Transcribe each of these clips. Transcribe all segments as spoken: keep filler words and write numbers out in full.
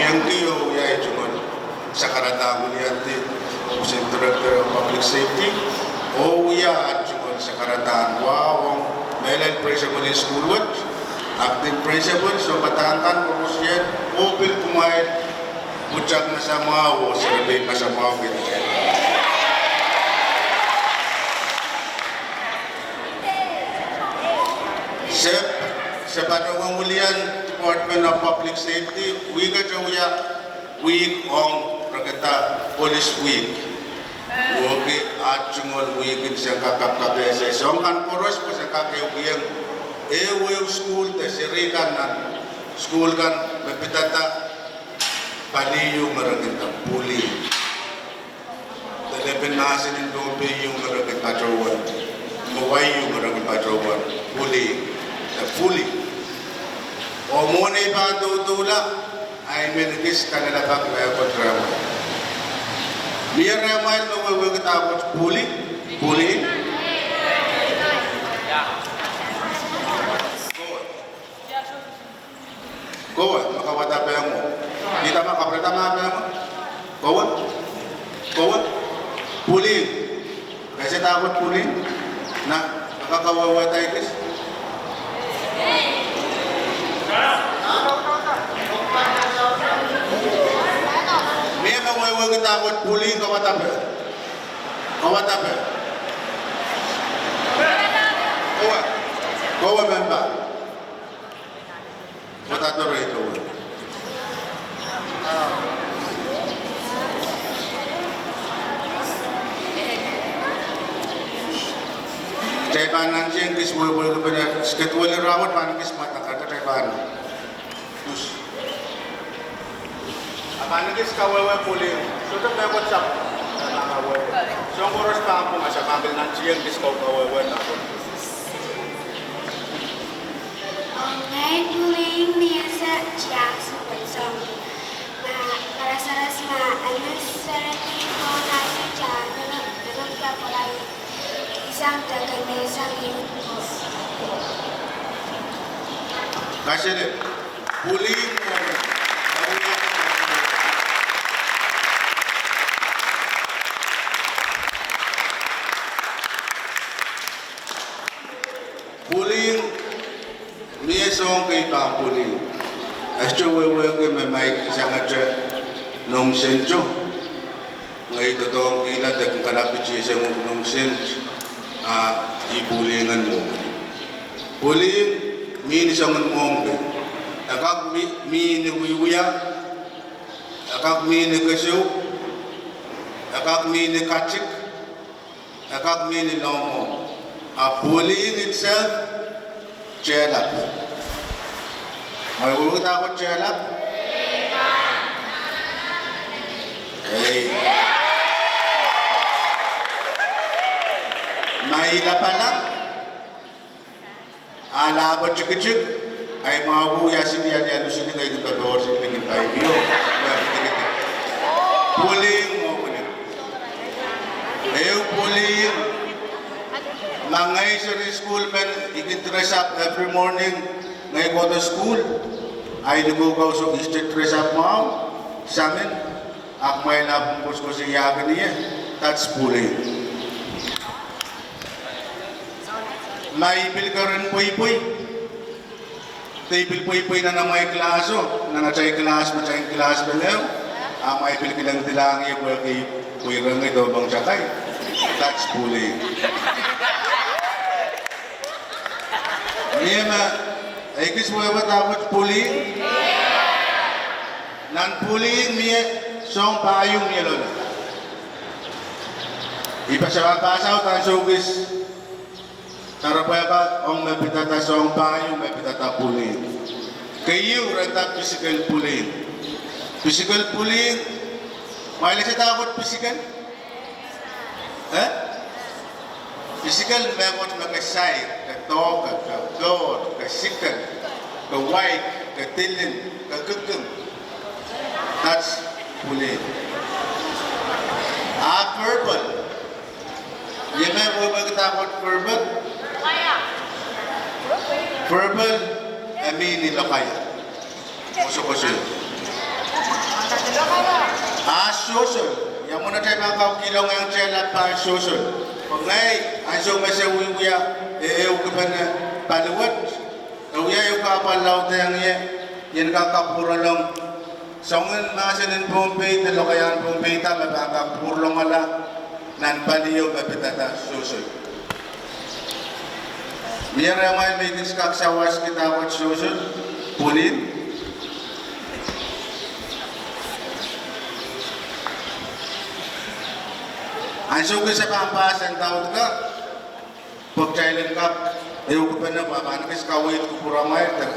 Thank you, oh wia ei tungoal sakaradahn wiliandi, Office Director of Public Safety, oh wia ei tungoal sakaradahn wa ong mehlel principal en school wet, acting principal, sounpadahk kan koaros, oh pil kumwail pwutak masamwahu oh serepein masamwahu kei. Se, se patohwan wilian Department of Public Safety, wihk ehu wia wihk ong rekada Police Week. Wehwehki ei tungoal wihk en se kak kapkapehse soang kan koaros, pwe se kak ehukiong ehu ehu school de seri kan nan school kan me pidada pali ieu me rekada pwulihng. De lepin mahsen en Pohnpei ieu me re kin patohwan, me wai ieu me re kin patohwan, pwulihng, de pwulihng. Oh mwohn ei pahn doudoulah, ahi men ekis kanalap pak me e kot rehmwail. Mie rehmwail me wehwehki dahkot pwulihng, pwulihng. Kowe, me kawada pehmwo. Ni dahme kaprada ma pehmwo. Kowe, kowe, pwulihng. Ese dahkot pwulihng? Na, kak kawehwehda ekis. Mie me wehwehki dahkot pwulihng, kawada peh. Kawada peh. Kowe, kowe member. Kawada peh, kowe. Kitail pahn nantihong kis wehwehki pene schedule rahnwet pahn kis mwadang, kitail pahn. Us. A pahn kis kawehwe pwulihng, sohte mehkot sap, a pahn kawehwe. Soang koaros pahn pwung, a se pahn pil nantihong kis kawehwe dahkot. Ong ngehi pwulihng ni ese tiahk sipwet soang. Ma, karasaras ma, ene seredi pwong nasi tiahk, nene, nene kapwalai. Sang dake me sang iu. Kasele, pwulihng. Pwulihng, mie soang kei pahn pwulihng. Ese wehwehki me ma I sang ete noumw sento. Ngehi doadoahngkihla de kin kalapw pitih sang noumw sent, a I pwulihng en mwo. Pwulihng mihmi ni soangen mwohmwi. E kak mi, mihmi ni wiewia. E kak mihmi ni keseu. E kak mihmi ni katik. E kak mihmi ni lomo. A pwulihng itself, tehlap. Ma I wehwehki dahkot tehlap? Ei. Ma I lapalap? A lahpo tikitik, ahi mwahu ia sili, ia sili, ngehi kin popohl sili, ngehi kin pai mio, ia tikitik. Pwulihng mwo pwulihng. Ehu pwulihng, ma ngehi seri school men, I kin dress up every morning, ngehi kohdo school, ahi likoukausok I sehte dress up mwahu, samin, a kumwail ahpw koasoakoasoiahkin ie, that's pwulihng. Ma I pil keren pweipwei, de I pil pweipwei nan amwail class o, nan atail class, me atail class me leo, a ma I pil kilengdihlahng ie pwehki I pweirong ie de pahn takai. That's pwulihng. Mie me ekis wehwe dahkot pwulihng. Nan pwulihng mie soang pahieu mie loale. I pahn sawah pahn saut ansou kis. Tarapweka ong me pidada soang pahieu me pidada pwulihng. Keieu ren da physical pwulihng. Physical pwulihng. Ma I lese dahkot physical? Eh? Physical mehkot me ke sair, ke doahke, ke dohd, ke sikel, ke waik, ke dilin, ke kikin. That's pwulihng. A verbal. Ie me wehwehki dahkot verbal? Verbal, e mihmi ni lokaia. Koasoakoasoia. A sosol, ia mwomwen atail pahn kak kihlong ong kitail ahpw pahn sosol. Pwe ngehi, ansou me se wiewia, e, ehukipene pali wet, e wia ehu kahpwal laud ong ie, I en kak kapwurelong soangen mahsen en Pohnpei de lokaiahn Pohnpei da me pahn kak pwurelongala nan palio me pidada sosol. Mie rehmwail me I kis kak sawas kihda wet sosol, pwulin. Ansou kis e pahn pahs en daud ka, pwe kitail en kak ehukipene pwe pahn kis kaweid kupwuramwail de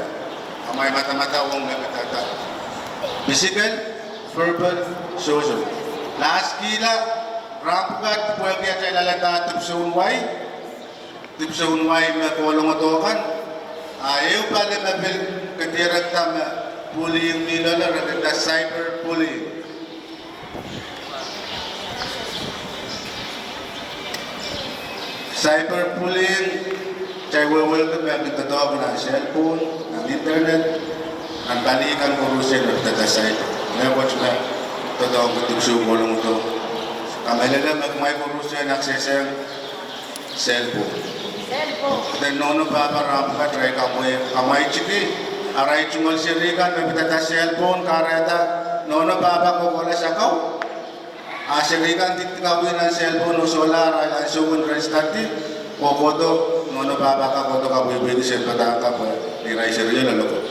amwail madamadau ong me pidada. Physical, verbal, social. Laskihla, rahnpwukat pwehki atail alehda dipwisoun wai, dipwisoun wai me kohlongodo kan, a ehu pali me pil kedirekda me pwulin mi loale, re kihda cyberbullying. Cyberbullying, kitail wehwehki me kin doadoahk nan cellphone, nan internet, nan pali kan koaros me pidada cyber. Mehkot me doadoahngki dipwisou kohlongodo. Kamehlele me kumwail koaros en akseseng cellphone. De nohno pahpa rahnpwukat re kamwe, kamwaitiki arail tungoal seri kan me pidada cellphone, kahrehda nohno pahpa kohkohla sakau. A seri kan dikdik kapwih nan cellphone oh solahr arail ansou en study, kohkohdo, nohno pahpa kan kohdo kapwehpwehki sen padahk ka pwe irail seri loalokot.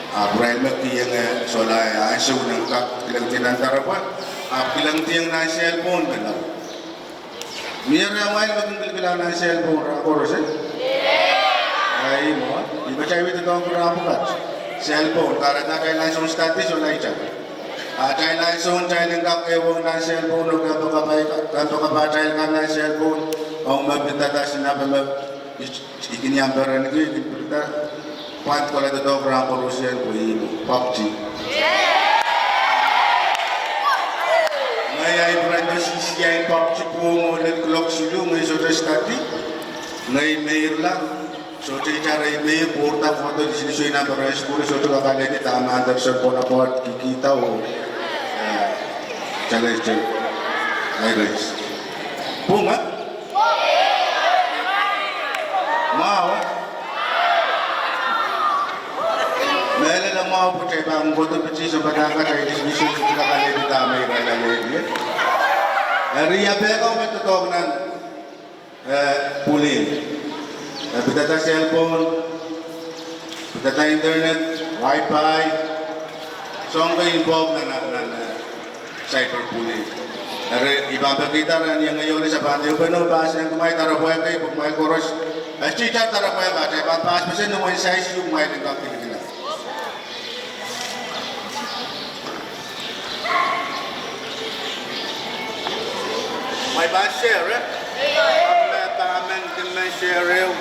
Ahpw irail me kiheng e solahr ansou en kak kilangdi nan darepwa, ahpw kilangdiong nan cellphone me lao. Mie rehmwail me kin kilkilang nan cellphone rahn koaros, eh? Ahi mwo, I pil try wit doadoahk rahnpwukat. Cellphone, kahrehda atail ansou en study solahr ita. Atail ansou en atail en kak ehuong nan cellphone, oh kempoakepahtail kan nan cellphone, ong me pidada sinap me I kin iang perenki, I kin pilda, pwand kohla doadoahk rahn koaros en pwe ih PUBG. Ngehi ahi pwurehng sisi ahi PUBG pwung oh lel kuloak siluh, ngehi sohte study, ngehi meirla, sohte itar ei meir, pwourda kohdo, I sini soh nan peren sukuhl, sohte kak alehdi dahme Anderson Bonaparte kikihda oh, eh, Celestial Pirates. Pwung, eh? Mwahu, eh? Mehlel, mwahu pwe kitail pahn kohdo piti soangen padahk ka, kitail dismiss, sohte kak alehdi dahme irail alehdi, eh? Eri ia pwukat me doadoahk nan eh, pwulin. Eh, pidada cellphone, pidada internet, wifi, soahng kei involve nan, nan, nan, eh, cyberbullying. Eri, I pahn pekihda ni ngehi oh Lisa pahn ehupene pahs ong kumwail darepwehk kei, kumwail koaros. Eh, teacher darepwehk, kitail pahn pahs mesen ni wen sais ieu kumwail en kak kilkilang. Kumwail pahn share, eh? Ahpw me pahn men, kin men share ehu.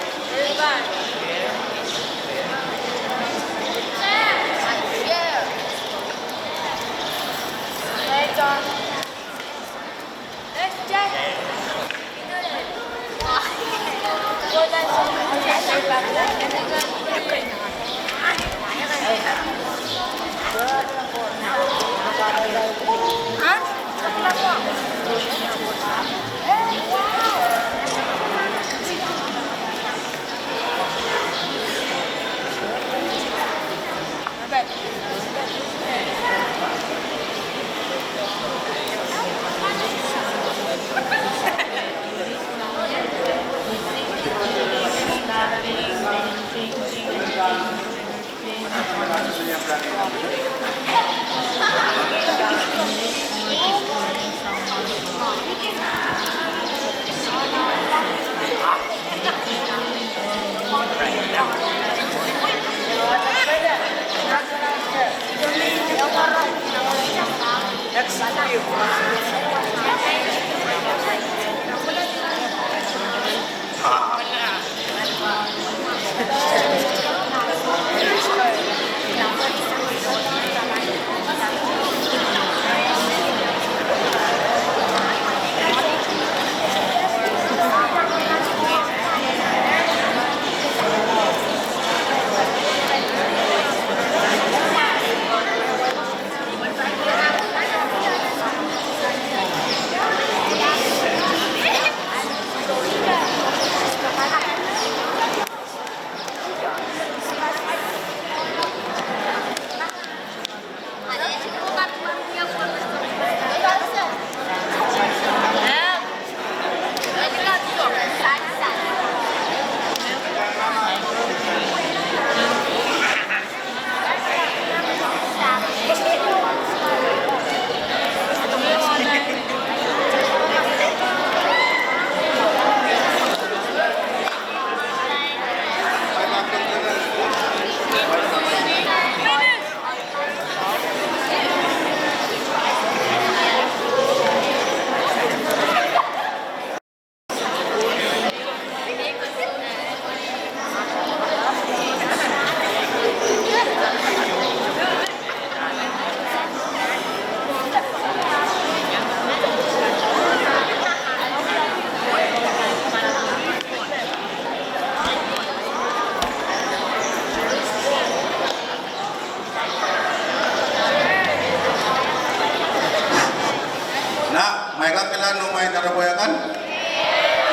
Kalahngan noumwahu, taropwe kan.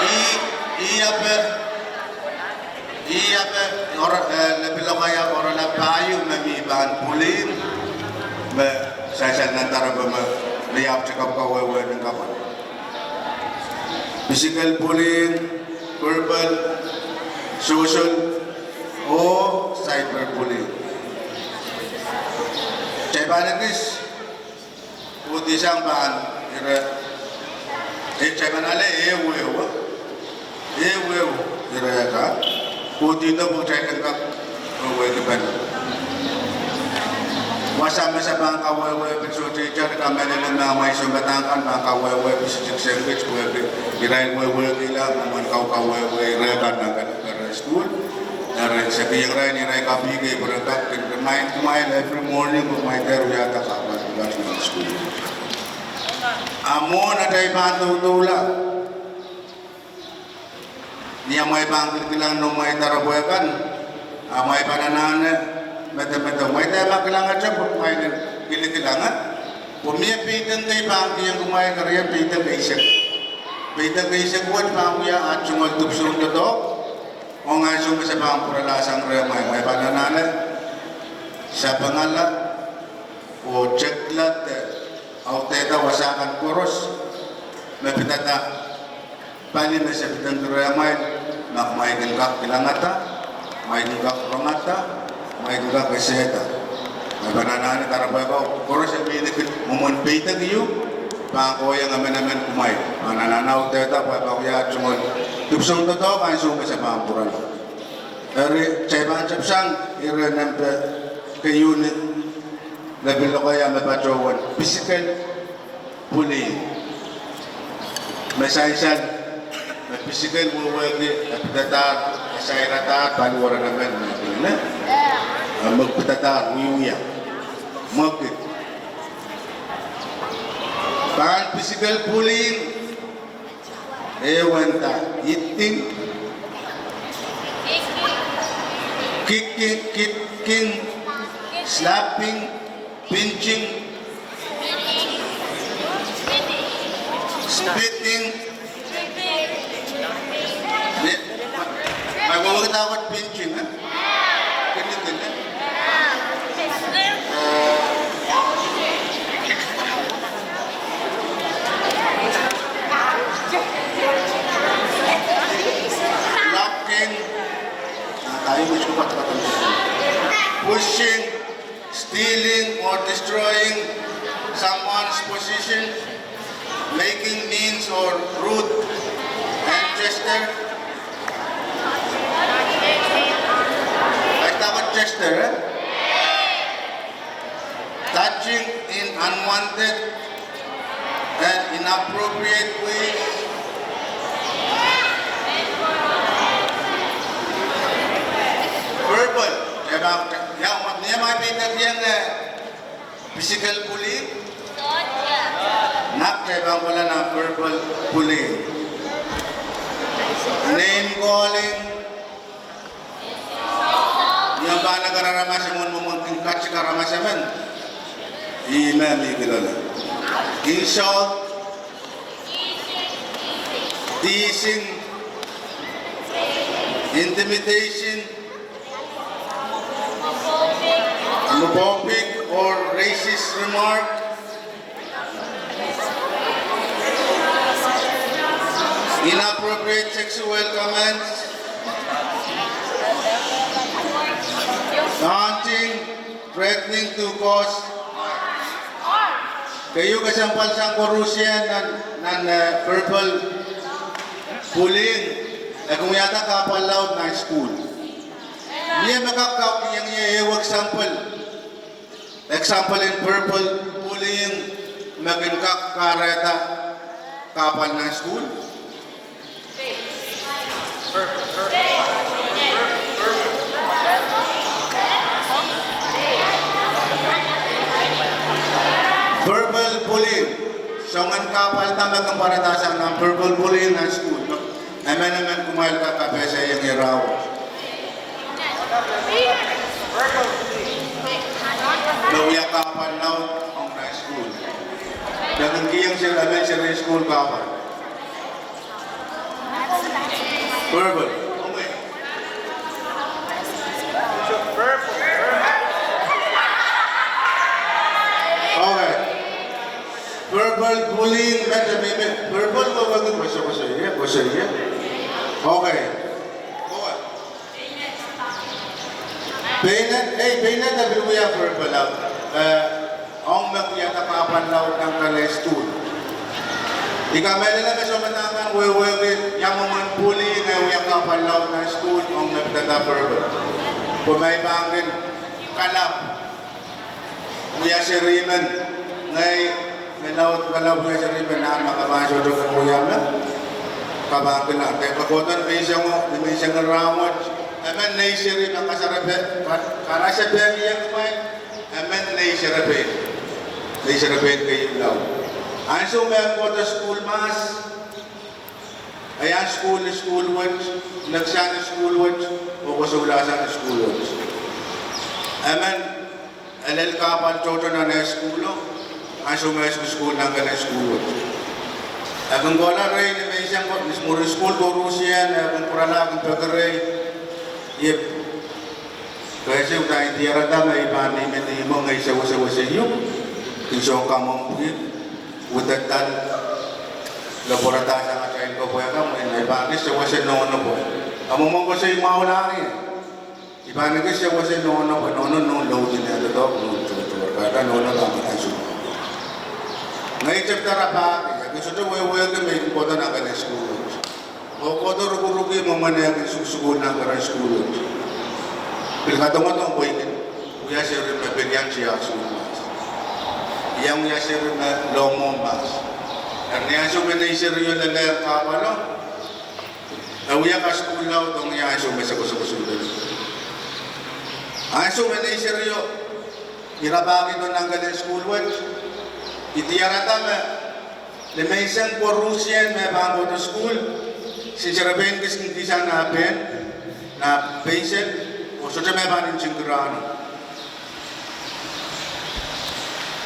Ih, ih ape, ih ape, oarala, eh, lepilokaia oarala pahieu me mi pahn bullying, me sansal nan taropwe me, me I ahpwete kawehwe nin kapwa. Physical bullying, verbal, social, oh cyberbullying. Kitail pahn ekis, oh di sang pahn ire, eh, kitail pahn ale ehu ehu, ehu ehu ire kan, oh di doh pwe kitail kin kak wehwehki pahn. Wasa me se pahn kawehwe, pil sohte iter ka mehlel me amwail sounpadahk kan pahn kawehwe, pil sehse kis pwehki irail wehwehkihla, mwomwen kawehwe ire kan nan pere sukuhl. Eri se kihong irail ni irail kapikei pwe re kak kin remind kumwail every morning pwe kumwail dehr wiahda kahpwal pwukat nan sukuhl. A mwohn atail pahn doudoula, ni amwail pahn kilikilang noumwail taropwe kan, amwail pahn anahne medemedewe. Mwail dehr ma kilangete pwe kumwail en kilikilang, eh? Pwe mie peidek kei pahn kihong kumwail, kerien peidek eisek. Peidek eisek wet pahn wia at tungoal dipwisou doadoahk. Ong ansou me se pahn pwurala sang rehmwail, mwail pahn anahne sapengala oh tekla de audehda wasa kan koaros me pidada pali me se pidengki rehmwail, ma kumwail kin kak kilangada, kumwail kin kak rongada, kumwail kin kak esehda. Mwail pahn anahne taropwe ko koaros me mi ni kid mwomwen peidek ieu pahn kohiong emenemen kumwail. Pahn anahne audehda pwe pahn wia tungoal dipwisou doadoahk ansou me se pahn pwurala. Eri kitail pahn tepsang ire nempe keieu ni lepilokaia me patohwan physical bullying. Me sansal me physical wehwehki, e pidadahr, e sairadahr paliwar en emen me pil, eh? E me pidadahr wiewia, mwekid. Pahn physical bullying, e wenda hitting, kicking, kicking, slapping, pinching, spitting. Ni, ma, ma, ma, ma, ma, pinching, eh? Kinikin, eh? Eh, knocking. Ah, tayo, pushing, stealing or destroying someone's possession, making mean or rude and gesture. Ahi, tapan gesture, eh? Touching in unwanted and inappropriate ways. Verbal. Ia, ma, ia, ma, peidek iang, eh, physical bullying? Nap, kitail pahn kohla nan verbal bullying. Name calling. Ia pahn nek aramas emen, mwomwen kin katik aramas emen. Ih me mi kilala. Insult, teasing, intimidation, homophobic or racist remark, inappropriate sexual comments, taunting, threatening to cause. Keieu kesempwal sang koarusie nan, nan, eh, verbal bullying, e kin wiahda kahpwal laud nan sukuhl. Mie me kak kak iang ie ehu example. Example en verbal bullying me kin kak kahrehda kahpwal nan sukuhl. Verbal bullying. Soangen kahpwal da me kin pwarada sang nan verbal bullying nan sukuhl? Emenemen kumwail kak kapehse iang ie rahnwet. Me wia kahpwal laud ong nan sukuhl. Ia kin kihong seri, emen seri en sukuhl kahpwal? Purple. Okay. Purple, bullying, met, met, met. Purple, wehwehki koasoakoasoia, koasoakoasoia. Okay. Go on. Peinet, ei, peinet e pil wia purple laud. Eh, ong me wiahda kahpwal laud nan kelen sukuhl. I kamehlele me soh me nan kan wehwehki ia mwomwen bullying e wia kahpwal laud nan sukuhl, ong me pidada purple. Pwe ma i pahn kin kalap wia seri men, ngehi, me laud kalap wia seri men, nan ma ke pahn sohte kin wia men, ke pahn kilang. Ke kohdo ni menseng, ni menseng rahnwet, emen nei seri me kasarepe, ka-, karasepe ieng mwail, emen nei serepein. Nei serepein keieu laud. Ansou me kohdo sukuhl mahs, iang sukuhl ni sukuhl wet, neksang ni sukuhl wet, oh koasoia sang ni sukuhl wet. Emen, e lel kahpwal tohto nan eh sukuhlo, ansou me e sukuhl nan kelen sukuhl wet. E kin kohla rehi ni menseng ko-, ni mwurin sukuhl koarusie, e kin pwurala, e kin peki rehi, iep. Kehse uhdahn diarada me i pahn mihmi ni ihmwo, ngehi sewesewese iuk, kin soh kamwomw pwihk, wudedal, lopworadahsang atail kepwe kan, mwein i pahn kis sewese nohno pwe. A mwomwen koasoia mwahu lahng ie. I pahn kis sewese nohno pwe nohno nohn louti ne doadoahk nohn tohtohr. Kahrehda nohno pahn kak ansou. Ngehi tepda rapahki, e kin sohte wehwehki me i kin kohdo nan kelen sukuhl wet. Oh kohdo rukuruki mwomwen eh kin sukuhl nan kelen sukuhl wet. Pil kadongodong pwe i kin wia seri me pil iang tiahk sukuhl mahs. Iang wia seri me loangohng mahs. Eri ni ansou me nei serio lelehng kahpwalo, e wia kasukuhl laud ong ie ansou me sokosoko sukuhl. Ansou me nei serio, i rapahkihdo nan kelen sukuhl wet, i diarada me ni menseng koarusie me pahn kohdo sukuhl, serepein kis kin kihsang nah pehn, nah pensel, oh sohte me pahn ntingki rahno.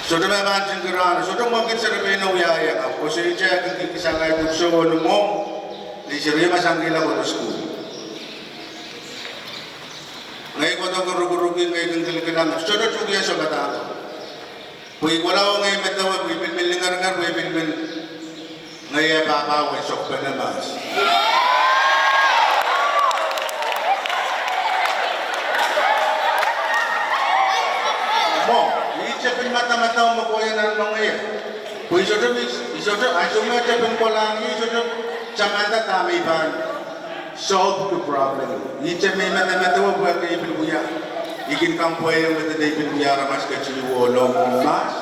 Sohte me pahn ntingki rahno, sohte mwekid serepeino wiahiong, ahpw koasoia e kin kihkihsang ahi dipwisou oh ni mwomw, nei serio me sangkihla kohdo sukuhl. Ngehi kohdo kin rukuruki, ngehi kin kilikilang, sohte tuhkihong soh padahk. Pwe i kohla oh ngehi medewe pwe i pil men lingeringer, pwe i pil men ngehi eh pahpa wehn sohpene mahs. Mwo, ihte pil madamadau me kohieng nan mohngiong. Pwe i sohte, i sohte, ansou me ihte pil kohlahng ie, i sohte tamanda dahme i pahn solve the problem. Ihte me i medemedewe pwehki i pil wia, i kin kampweiong me dene i pil wia aramas ketieu oh loangohng mahs.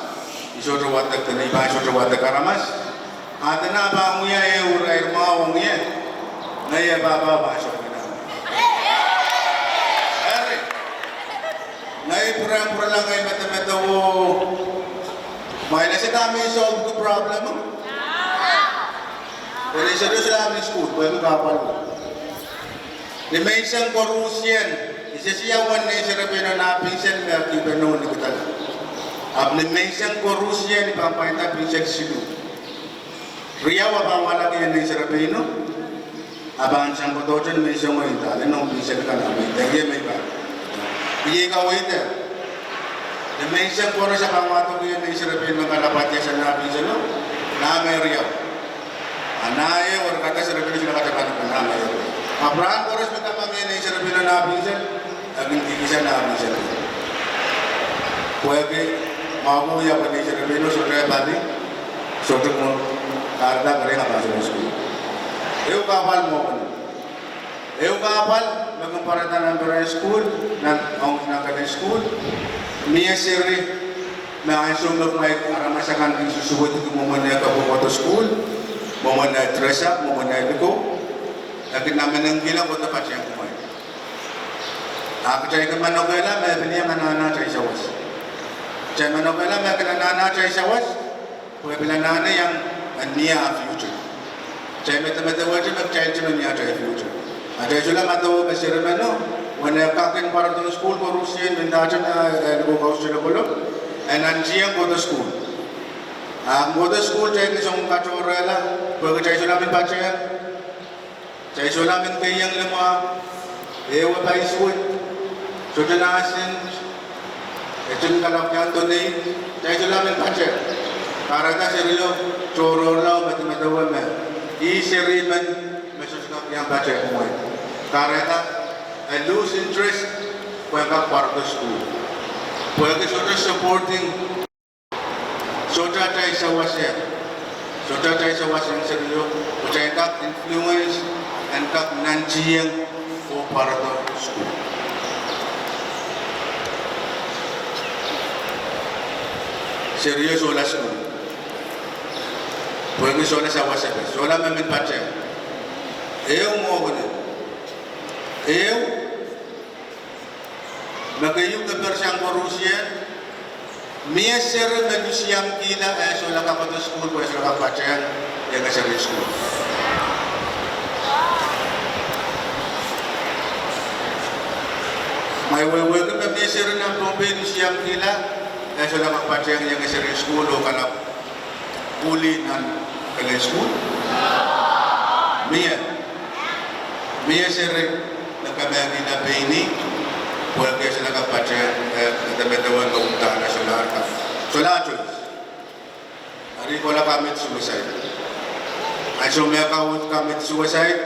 I sohte wadek dene i pahn sohte wadek aramas. A dene e pahn wia ehu irair mwahu ong ie, ngehi eh pahpa pahn sohpene. Eri, ngehi pwurehng pwurala, ngehi medemedewe, ma i ese dahme i solve the problem. Pwe nei serio solahr mih sukuhl pwehki kahpwal. Ni menseng koarusie, i sehse ia uwen nei serepeino nah pensel me e kihpene oh nikidala. Ahpw ni menseng koarusie i pahn pwainda pensel siluh. Riau e pahn wahlaki ie nei serepeino, a pahn sang kohdohte ni menseng oh indahl, e nohn pensel kan, a me i dehr ie me i pahn. Iei kaweid. Ni menseng koaros e pahn wahdo ie nei serepeino kalapw adiasang nah penselo, nah me riau. A nah ehu, eri kadahr serepeino solahr kak pahn nah me riau. Ahpw rahn koaros me tamang ie nei serepeino nah pensel, e kin kihkihsang nah pensel. Pwehki, ma ko wia pwe nei serepeino sohte pali, sohte mwo, kahrehda kerehng a pahn song sukuhl. Ehu kahpwal mwohn. Ehu kahpwal me kin pwarada nan perehn sukuhl, nan, ong, nan kelen sukuhl. Mie seri me ansou me kumwail aramas akan kin susuwedki mwomwen eh kak kohdo sukuhl, mwomwen eh dress up, mwomwen eh likou, e kin namenengkihla kohdo patehng kumwail. A kitail kin manokehla me e pil iang anahne atail sawas. Kitail manokehla me e kin anahne atail sawas, pwe e pil anahne iang, en mie ah future. Kitail medemedewehte me kitail tepin mie atail future. Atail solahr medewe me seri meno, uwen eh kak kin pwarodo sukuhl koarusie, mendahte me, eh, likou kausaselo kolo, e nantihong kohdo sukuhl. A mwohd sukuhl kitail kin song katohrehla, pwehki kitail solahr men patehng. Kitail solahr men keiong limwah, ehu paisuwed, sohte nursing, e kin kalapw iang donate, kitail solahr men patehng. Kahrehda serio tohrohrla, medemedewe me ih seri men me sohte kak iang patehng mwein. Kahrehda e lose interest, pwe kak pwarodo sukuhl. Pwehki sohte supporting, sohte atail sawaseng, sohte atail sawaseng serio, kitail kak influence, en kak nantihong oh pwarodo sukuhl. Serio solahr sukuhl. Pwehki solahr sawasepe, solahr men patehng. Ehu mwohn kene. Ehu me keieu keper sang koarusie, mie seri me lusiam kihla e solahr kak kohdo sukuhl pwe e solahr kak patehng ienge seri sukuhl. Mwein wehwehki me mie seri nan Pohnpei lusiam kihla e solahr kak patehng ienge seri sukuhl oh kalapw pwulin nan kelen sukuhl. Mie, mie seri me kemehkihla pein ih, pwehki e solahr kak patehng, eh, medemedewe me uhdahn e solahr kak, solahr choice. Eri kohla commit suicide. Ansou me e kak commit suicide,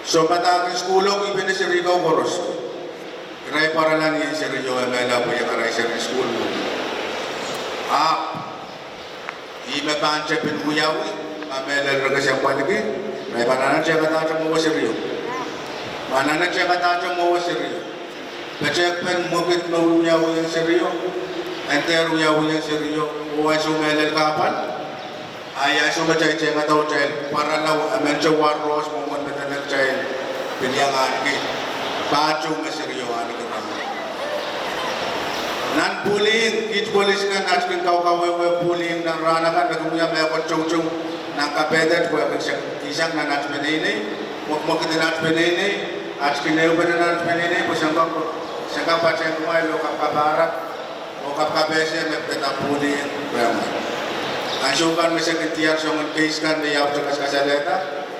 sounpadahk en sukuhl o kihpene seri ko koaros. Irail pwarala ni en serio e mehla pwe iang arail seri sukuhl mwo. Ahpw ih me pahn tepin wiawi, ma mehlel re kesempwaliki, irail pahn anahne tehkadahte mwowe serio. Ma anahne tehkadahte mwowe serio, petehkpen mwekid me wiawi en serio, en dehr wiawi en serio, oh ansou mehlel kahpwal, a ih ansou me kitail tehkada oh kitail pwarala, emente waros mwomwen medemedewe kitail pil iang ahneki, patohwan me serio ahneki rahn. Nan pwulin, kiht polis kan at kin kaukawehwe pwulin nan rahn akan, e kin wia mehkot toutou nan kapehdet pwe e kin sehse nan at peneinei, mwekmwekid en at peneinei, at kin ehupene nan at peneinei pwe sen kak, sen kak patehng kumwail oh kapkapahra oh kapkapehse me pid pwulin rehmwail. Ansou kan me se kin diar soangen case kan me I ahpwte kasalehda,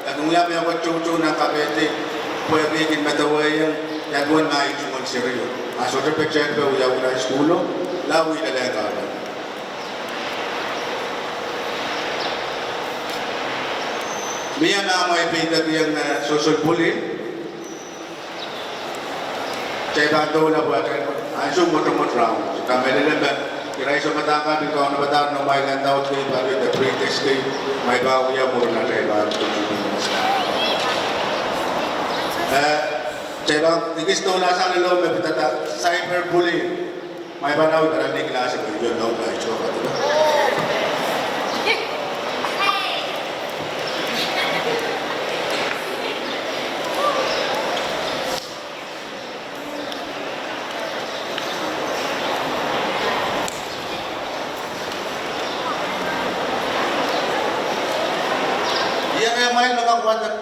e kin wia mehkot toutou nan kapehdi pwehki I kin medewehiong ia duwen ma I tungoal serio. A sohte petehk pwe wiawi nan sukuhl o, lao wiahla lehn kahpwal. Mie me amwail peidekiong, eh, sohsohn pwulin, kitail pahn doula pwe atail ansou mwotomwot rahn. Kamehlele me irail sounpadahk kan pil kaunopada nan amwail handout kei, pali the pre-test kei, ma I pahn wia mwurin atail pahn. Eh, kitail pahn ekis doula sang lelou me pidada cyberbullying. Ma I pahn awi pahn ni class me I pahn doula ito pahn. Ia rehmwail me kak wadek?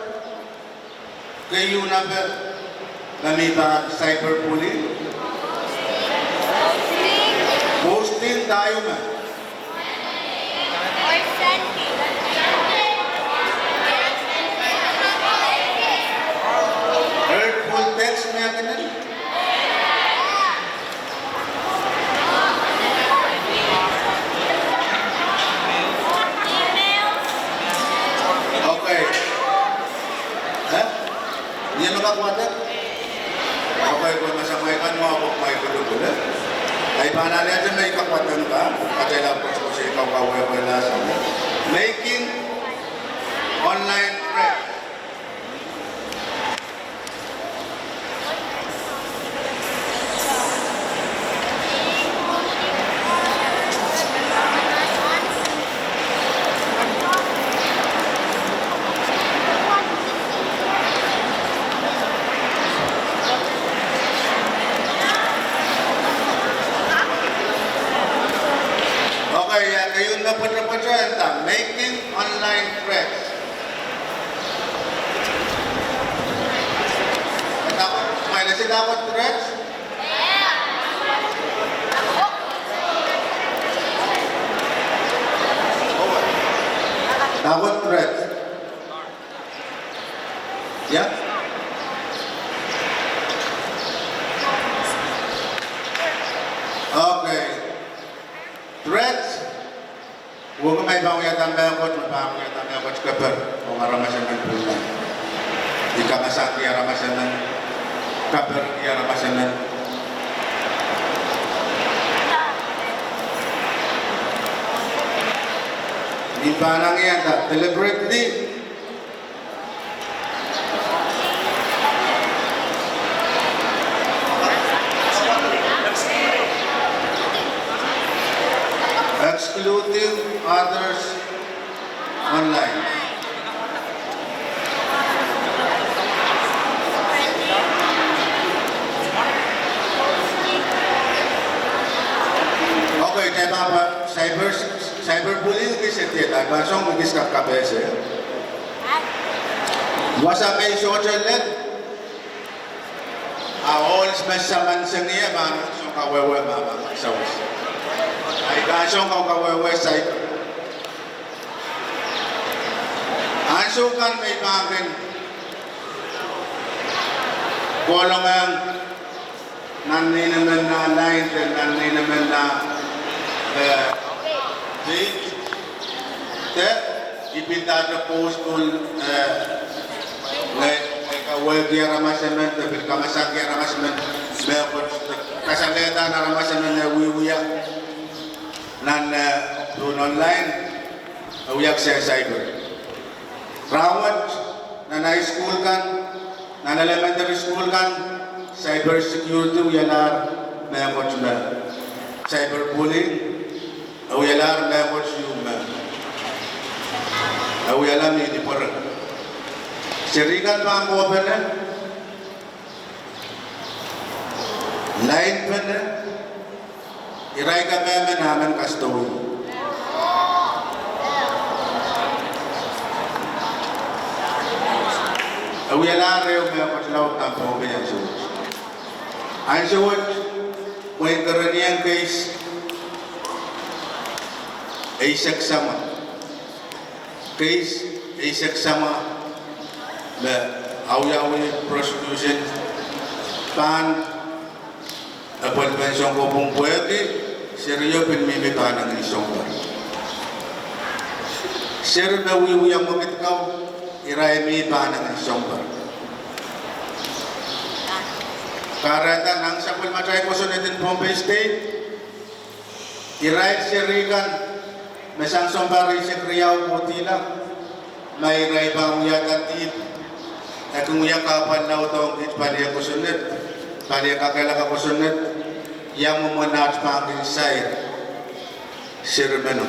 Keieu nan pil, ma mi pahn cyberbullying. Posting, dahme? Hurtful text me kenen. Okay. Eh? Ia me kak wadek? Okay, pwe me samwa kan mwahu pwe ma I pil pwulopwul, eh? I pahn alehdi me I kak wadek kan, atail ahpw koasoakoasoi kawehwehla sang. Making online threats. Okay, ia keieu me pwetepwete, nda making online threats. Nda, ma I lesi nda threats? Ia? Okay. Threat. Wehwehki me I pahn wiahda mehkot, me pahn wiahda mehkot keper ong aramas emen pwulangahn. I kamasakih aramas emen, keperki aramas emen. I pahn wiahda deliberately. Excluding others online. Okay, kitail pahn cyber, cyberbullying kis e tiada, I pahn song kis kapkapehse. Wasa me I sohte lel, a ohl me saman seng ie pahn song kawehwe ma, ma, ma, sawas. I pahn song kawehwe cyber. Ansou kan me I pahn kin kolong ong nan nein emen nan lain, de nan nein emen nan, eh, page, de I pil dahte post on, eh, ngehi, ngehi kawehki aramas emen, de pil kamasakih aramas emen, me kot, kasalehda aramas emen me wiewia nan, eh, on online, e wia kisehn cyber. Rahnwet, nan high school kan, nan elementary school kan, cyber security wialahr mehkot me. Cyber bullying, e wialahr mehkot ieu me. E wialahr mihmi pwurehng. Seri kan pahn kohpene, lainpene, irail ka mehmen ahmen kasdohwei. E wialahr ehu mehkot laud nan Pohnpei ansou wet. Ansou wet, mwein kerenieng case eisek samwa. Case eisek samwa me awiawih prosecution pahn appointment song ko pwung pwehki serio pil mihmi pahnangin sounpar. Seri me wiewia mwekid kau, irail mih pahnangin sounpar. Kahrehda nan sapwellimatail kosonned en Pohnpei State, irail seri kan me sang sounpar eisek riau kohdihlahng, ma irail pahn wiahda dihp, e kin wia kahpwal laud ong kiht palien kosonned, palien kakehlaka kosonned, ia mwomwen aht pahn kin sair seri meno.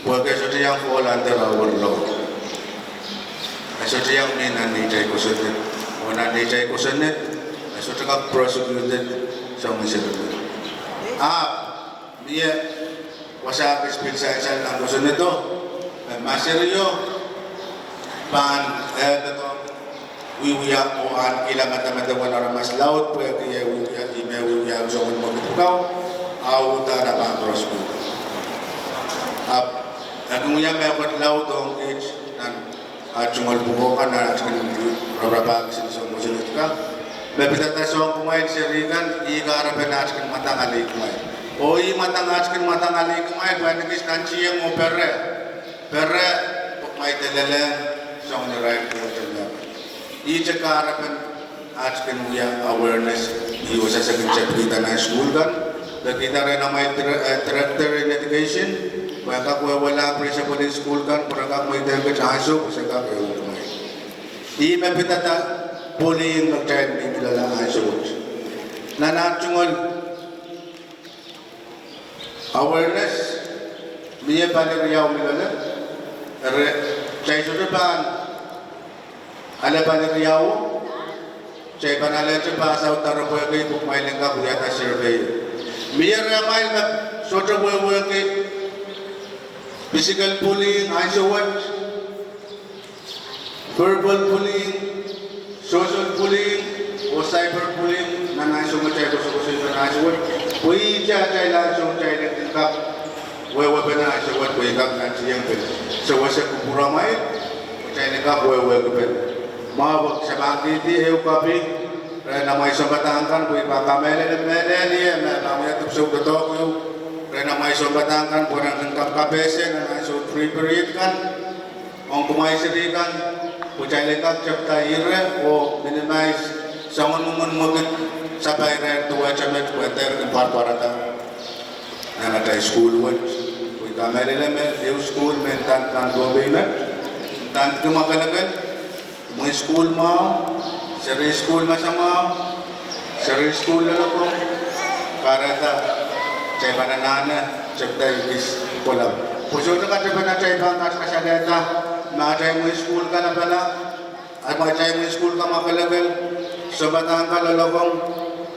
Pwehki e sohte iang fall under our law. E sohte iang mih nan neitail kosonned. Oh nan neitail kosonned, e sohte kak prosecuted soangen seri meno. Ahpw mie wasa kis pil sansal nan kosonnedo, me ma serio pahn, eh, doadoahk wiewia oh ahneki medemedewe aramas laud pwehki e wiewia, ih me wiewia soangen mwekid kau, a uhdahn e pahn prosecute. Ahpw e kin wia mehkot laud ong kiht nan aht tungoal pwukoa kan, aht kin rapahki seri soangen kosonned kan. Me pidada soahng kumwail seri kan, ih kahrepen aht kin mwadang alehkumwail. Oh ih mwadang aht kin mwadang alehkumwail, pwe e kin nan tieng oh pere. Pere, pwe kumwail de lelehng soangen irail pwukoa kan. Ihte kahrepen aht kin wia awareness, ih wasa se kin tepkihda nan sukuhl kan, pekihda rehn amwail dire-, eh, director in education, pwe e kak wehwehla principal en sukuhl kan, pwe re kak mweidohng kiht ansou, pwe se kak ehukumwail. Ih me pidada bullying me kitail mihmi loale ansou wet. Nan aht tungoal awareness, mie pali riau me loale, re, kitail sohte pahn ale pali riau, kitail pahn alehte pass out doaropwe kei pwe kumwail en kak wiahda survey. Mie rehmwail me sohte wehwehki physical bullying ansou wet, verbal bullying, social bullying, oh cyber bullying, nan ansou me kitail koasoakoasoia nan ansou wet. Pwe ih atail ansou kitail en kak wehwehpene ansou wet, pwe e kak nan tieng pil sewese kupwuramwail, kitail en kak wehwehkipene. Mwahu pwe samantihti ehu koapi rehn amwail sounpadahk kan, pwe I pahn kamehlele, mehlel ie me pahn wia dipwisou doadoahk ehu rehn amwail sounpadahk kan pwe ren kin kapkapehse nan ansou piripiriet kan. Ong kumwail seri kan, pwe kitail en kak tepda ire oh minimize soangen mwomwen mwekid sapahl rehn duwehte met pwe dehr kin pwarpwarada nan atail sukuhl wet. Pwe I kamehlele me ehu sukuhl me ndandiki Pohnpei met, ndandiki mwakelekel, imwin sukuhl mwahu, seri sukuhl masamwahu, seri sukuhl loalokong, kahrehda kitail pahn anahne tepda ekis kohla. Pwe sohte katepen atail pahn kak kasalehda me atail imwin sukuhl kalapala, atail imwin sukuhl kamwakelekel, sounpadahk kan loalokong,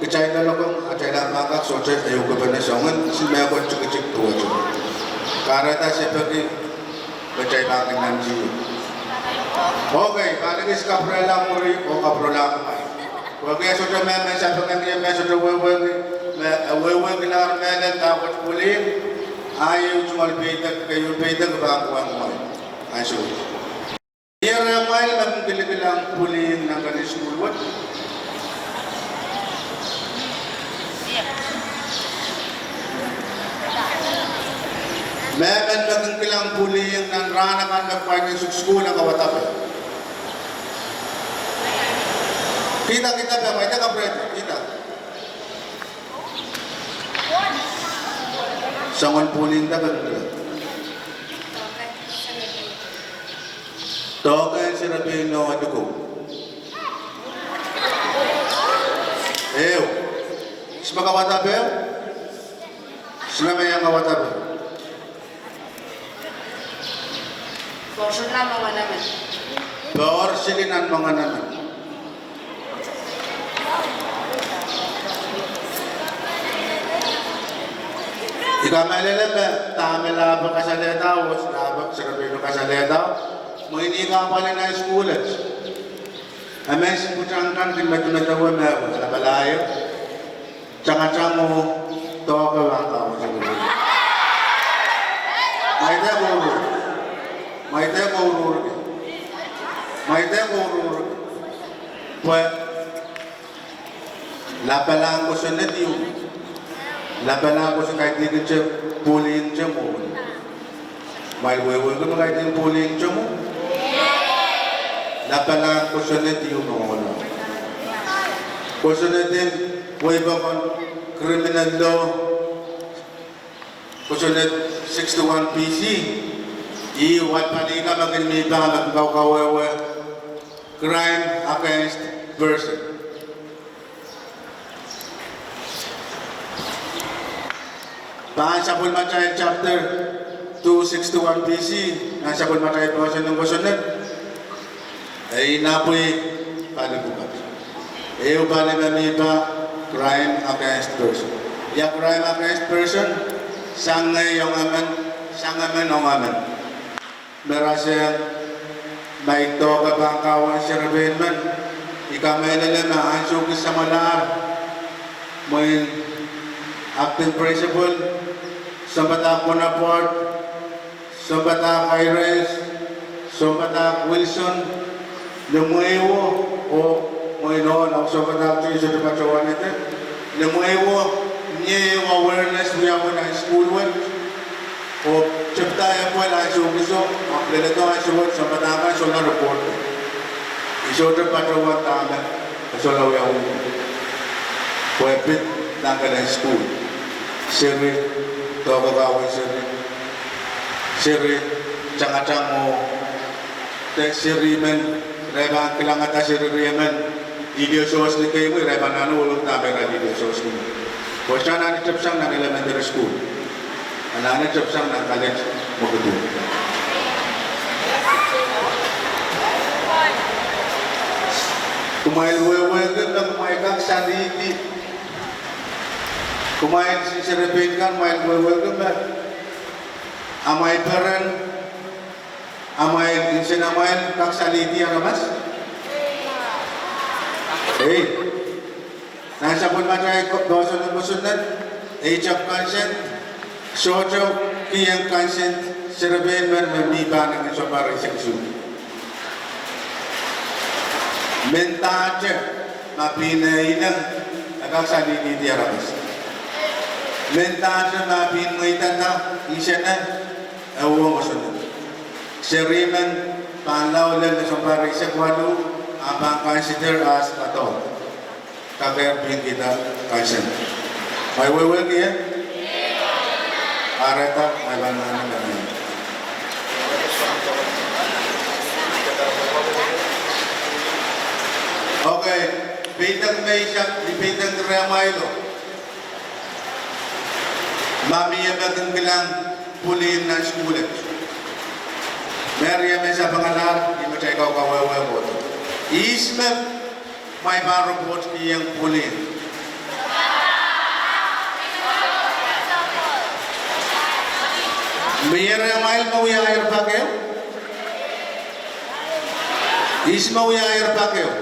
kitail loalokong, atail ahpw pahn kak sohte ehukipene soangen mehkot tikitik duwehte. Kahrehda se peki me kitail pahn kin nantihong. Okay, pahn ekis kapwurehla mwuri oh kapwurehla kumwail. Pwehki e sohte mehmen sapengeng ie me sohte wehwehki, me e wehwehkilahr mehlel dahkot pwulihng, a iei tungoal peidek, keieu peidek pahn kowe kumwail ansou. Ni rehmwail me kin kilikilang pwulihng nan kalen sukuhl wet? Mehmen me kin kilang pwulihng nan rahn akan me kumwail kin suksukuhl en kawadape? Kihda, kihda pwe, ma ida kapwurehdi, kihda. Soangen pwulihng da pwe kin kilang? Doahke en serepeino likou. Ehu. Ihs me kawadape? Ihs me iang kawadape? Poahsoan nan mwengenemen. Poahsoan nan mwengenemen. I kamehlele me dahme lahpo kasalehda, oh lahpo serepeino kasalehda, mwein I kahpwal nan sukuhl wet. Emen sipwitang kan kin medemedewe me lapala ie. Tangatang oh doahke wahn kahwang serepeino. Ma ida kouruhr? Ma ida kouruhr? Ma ida kouruhr? Pwe lapalahn kosonned ieu. Lapalahn kosonned, kaidehkin te pwulihng te mwohn. Kumwail wehwehki me kaidehkin pwulihng te mwo? Lapalahn kosonned ieu me ohlo. Kosonned en wehi pokon, criminal law, kosonned sixty-one B C, ih wadpalihka me kin mi pahn me kin kaukawehwe crime against person. Pahn sapwellimatail chapter two sixty-one B C, nan sapwellimatail poahsoan en kosonned, e inapwih pali pwukat. Ehu pali me mi pahn crime against person. Ia crime against person? Sang ngehi ong emen, sang emen ong emen. Me rasehng, ma I doahke pahn kahwang serepein men, I kamehlele me ansou kis samwalahr, mwein acting principal, sounpadahk Bonaparte, sounpadahk Irens, sounpadahk Wilson, limweiwo, oh mwein ohl, sounpadahk Joyce, sohte patohwanete, limweiwo, mie ehu awareness wiawi nan sukuhl wet, oh tepda epwel ansou kiso, ahpw leledo ansou wet, sounpadahk kan solahr report. I sohte patohwan dahme e solahr wiawi. Pwe pid nan kalen sukuhl, seri, doahke kahwang seri, seri, tangatang oh, de seri men, irail pahn kilangada seri riemen, lihliou sohs ni kei mwo, irail pahn anahne wehwehki dahme irail lihliou sohs ni mwo. Pwe sohte anahne tepsang nan elementary school. Anahne tepsang nan college mwekid. Kumwail wehwehki me kumwail kak salihdi. Kumwail serepein kan, kumwail wehwehki me amwail peren, amwail nsenamwail kak salihdi aramas? Ei. Nan sapwellimatail poahsoan en kosonned, age of consent, sohte kihong consent serepein men me mi pahn nengin sounpar eisek isuh. Mendahte ma pihn eh ineng, e kak sang ni ni diaramas. Mendahte ma pihn mweidada, isene, e uhwong osone. Seri men pahn lao lel sounpar eisek waluh, a pahn consider as adult. Kakehr pihn kihda kansen. Mwein wehwehki e? Areta, mwein pahn nahne kanai. Okay, peidek me I sang, I peidek rehmwail o. Ma mie me kin kilang pwulin nan sukuhl et. Me rie me sapengalahr, ih me kitail kak kawehwe kohdo. Ihs me mwein pahn report kiheng pwulin? Mie rehmwail me wia air pak ehu? Ihs me wia air pak ehu?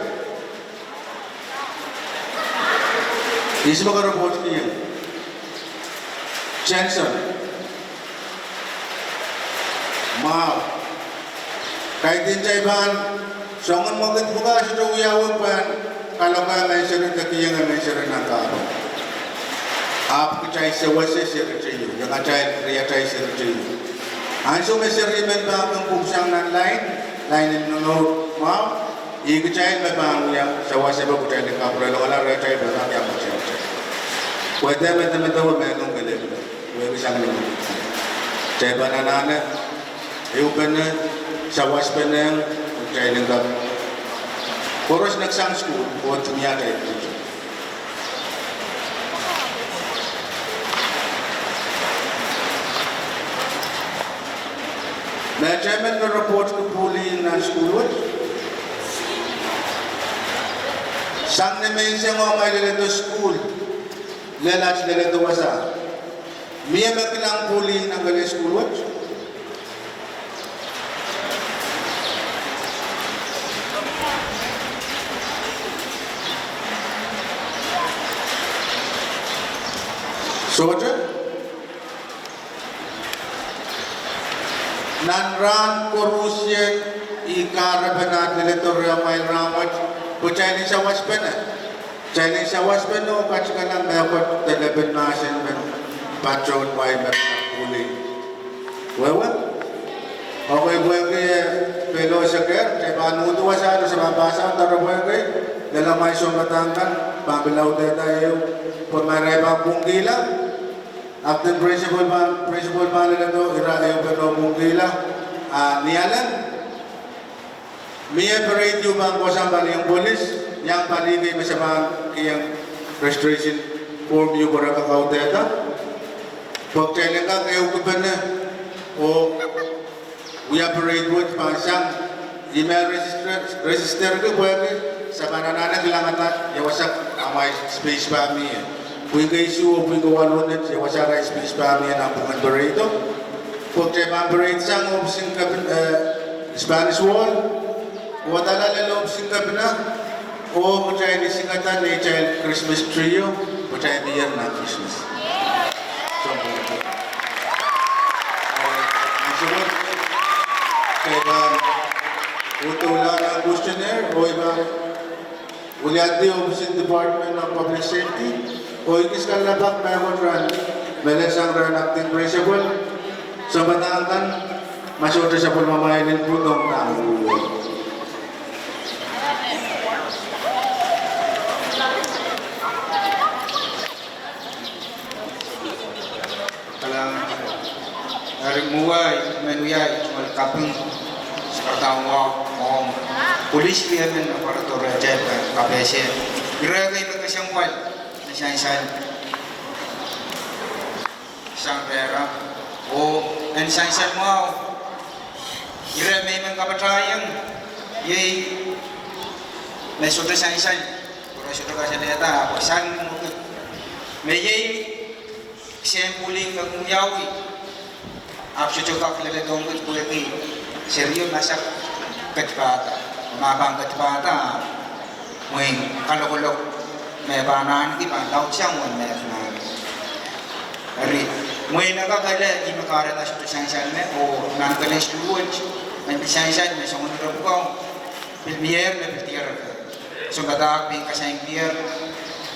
Ihs me ke report kiheng? Jensen. Mwahu. Kaidehn kitail pahn soangen mwekid pwukat, sohte wiawi pwehn kaloke menseng de kiheng menseng nan kahpwal. Ahpw kitail sewese seri teieu, iangatail riatail seri teieu. Ansou me seri men pahn kin pwupwusang nan lain, lain en nohnohu mwahu, ih kitail me pahn wia sawasepe, kitail en kapwurelong ala riatail pahn kak iang kitail. Pwe de medemedewe me nung kelehpw, wehwehki sang ni. Kitail pahn anahne ehupene, sawaspenehng, kitail en kak koaros nek sang sukuhl, oh tungoal atail pwukat. Me chairman me report ki pwulin nan sukuhl wet. Sang ni menseng oh ma I leledo sukuhl, lel aht leledo wasa, mie me kilang pwulin nan kelen sukuhl wet? Sohte. Nan rahn koaruhsie, I kahrepen aht leledo rehmwail rahnwet, pwe kitail en sawaspene. Kitail en sawaspene oh katikala mehkot de lepin mahsen men patohwan wai me pwulin. Wehwe? Okay, pwehki, eh, pil oh seker, kitail pahn uhd wasa, se pahn pahn sang doaropwe kei, lel amwail sounpadahk kan, pahn pil laudehda ehu, pwe ma irail pahn pwungkihla, acting principal pahn, principal pahn leledo, ira ehupene oh pwungkihla, a, ni alen, mie parade ieu pahn kohsang palien polis, iang pali kei me se pahn kiheng registration form ieu pwe re kak audehda. Pwe kitail en kak ehukipene oh wia parade wet pahn sang, ih me register, register ki pwehki se pahn anahne kilangada ia wasa amwail space pahn mie. Pwihn kei isuh oh pwihn kei waluh, ia wasa arail space pahn mie nan pwungen parade o. Pwe kitail pahn parade sang ohpis en kepina, eh, Spanish Wall, wadala lel ohpis en kepina, oh kitail en isingada neitail Christmas tree o, pwe kitail mie nan Christmas. Sounpwong. Kitail pahn udoula nan questionnaire, oh I pahn wiliandi ohpis en Department of Public Safety, oh I kis kalelapak mehkot rahn, me lel sang rahn acting principal, sounpadahk kan, ma sohte sapwellimamwail en pwurdohng pahn uhwong. Kalahngan. Eri mwowe I men wiahla tungoal kaping, sekretari mwahu, mwahu. Polis wiemen me pwarodo rehtail kapehse. Ire kei me kesempwal, me sansal. Sang pehra, oh en sansal mwahu. Ire me I men kapatahieng, iei me sohte sansal, koro sohte kasalehda, ahpw sang ni mwekid. Me iei kisehn pwulin me kin wiawi, ahpw sohte kak leledohng kiht pwehki serio masak ketipahda. Ma pahn ketipahda, mwein kalokolok me pahn ahneki pahn laudsang uwen me pahn. Eri, mwein e kak ele ih me kahrehda sohte sansal me, oh nan kelen sukuhl wet, en pil sansal me soangen ire pwukoa, pil mier me pil diarada. Sounpadahk me I kasaingkier,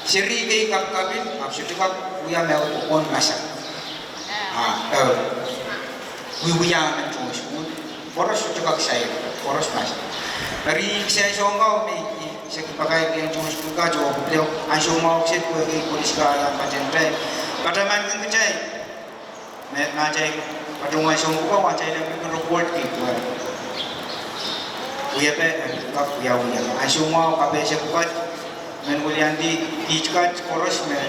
seri kei kapikapil, ahpw sohte kak wia me pokon masak. Ah, eh, wiewia emen tohn sukuhl, koaros sohte kak sair, koaros masak. Eri kisehn soang ko me I sehki pakairkihong tohn sukuhl kat oh pil ansou mwahu kiset pwehki kolis kan iang patehng kitail. Patohwan kin kitail me, ma kitail patohwan soang ko, wa kitail en kin report ki pwe wiepe, eh, kak wiawi. Ansou mwahu kapehse pwukat, men weliandi kiht kat koaros me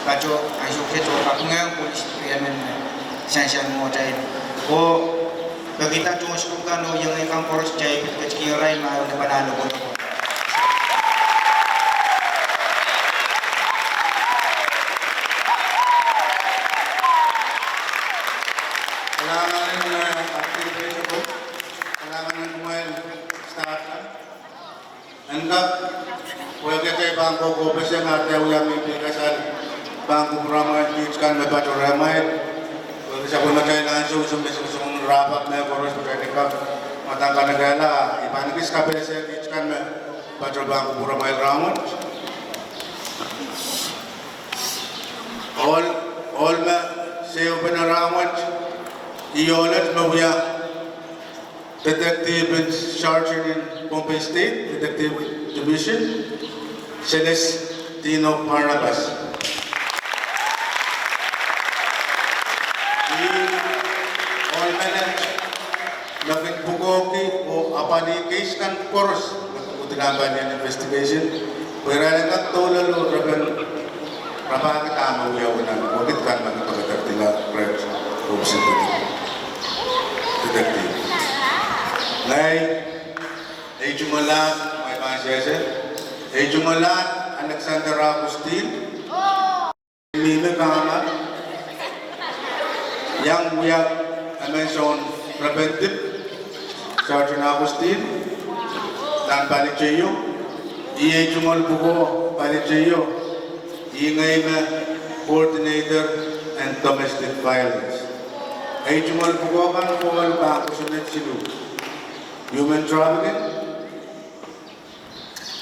patoh ansou kiset oh kapingehng kolis riemen me sansal mwo kitail. Oh pekihda tohn sukuhl kan oh iengei kan koaros kitail pil ketikihong irail ma e wia pahn lokoloko. Kalahngan en, eh, activity ko. Kalahngan en kumwail staff kan. En kak, wehwehki kitail pahn kohkohpeseng atail wia mihmi kasal, pahn kupwuramwail kiht kan me patohrehmwail. Wehwehki sapwellimatail ansou, ansou me songosong wrap up mehkoaros, kitail en kak mwadang kanekehla, I pahn ekis kapehse kiht kan me patoh pahn kupwuramwail rahnwet. Ohl, ohl me sewpene rahnwet, ih ohl et me wia Detective in Charge en Pohnpei State Detective Division, Celestino Barnabas. Ih ohl menet me kin pwukoahki oh apwalih case kan koaros me kin kudilahng palien investigation, pwe irail en kak doulel oh repen rapahki dahme wiawi nan wekid kan me kin pekederdilahr rehn office en detective. Ngehi, ei tungoal, ngehi pahn sehse, ei tungoal Alexander Augustine. Mihmi Kahmar, iang wia emen soun repen dihp, Sergeant Augustine, nan Palicheio. Ih ei tungoal pwukoa Palicheio, ih ngehi me Coordinator en Domestic Violence. Ei tungoal pwukoa kan kowe pahn kosonned siluh: human trafficking,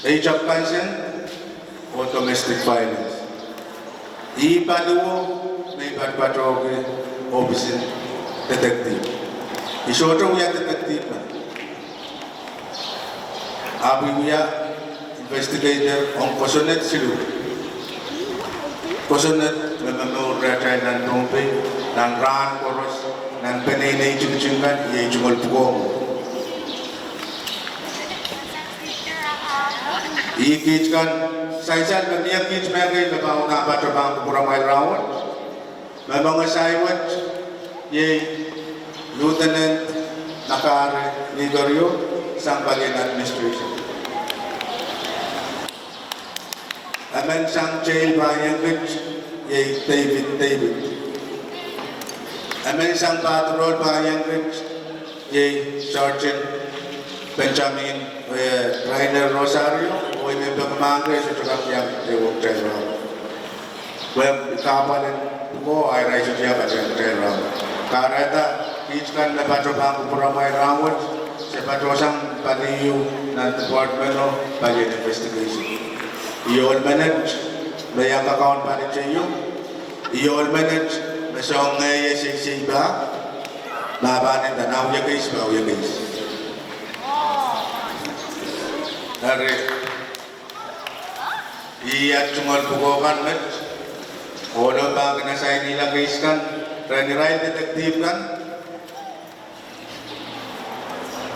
age of consent, oh domestic violence. Ih paliwo me I patopatohki office en detective. I sohte wia detective men, ahpw I wia investigator ong kosonned siluh. Kosonned me momour rehtail nan Pohnpei, nan rahn koaros, nan peneinei tikitik kan, ih ei tungoal pwukoa. Ih kiht kan, sansal me mie kiht mehkei me pahn uhdahn patoh pahn kupwuramwail rahnwet. Me moange sai wet, iei Lieutenant Nakari Nikerio, sang palien administration. Emen sang jail pahn iang kiht, iei David David. Emen sang patrol pahn iang kiht, iei Sergeant Benjamin, eh, Rainer Rosario, oh I men peki mahn kei sohte kak iang kitail wektail rahnwet. Pwe kahpwal en pwukoa, irail sohte iang patehng kitail rahnwet. Kahrehda kiht kan me patoh pahn kupwuramwail rahnwet, se patohsang pali ieu nan department o palien investigation. Ih ohl menet me iang kakaun Palicheio. Ih ohl menet me soangen ngehi e seisei pahn, ma pahn nda, na wia case, ma wia case. Eri, ih at tungoal pwukoa kan met, ohlo pahn kin assignla case kan rehn irail detective kan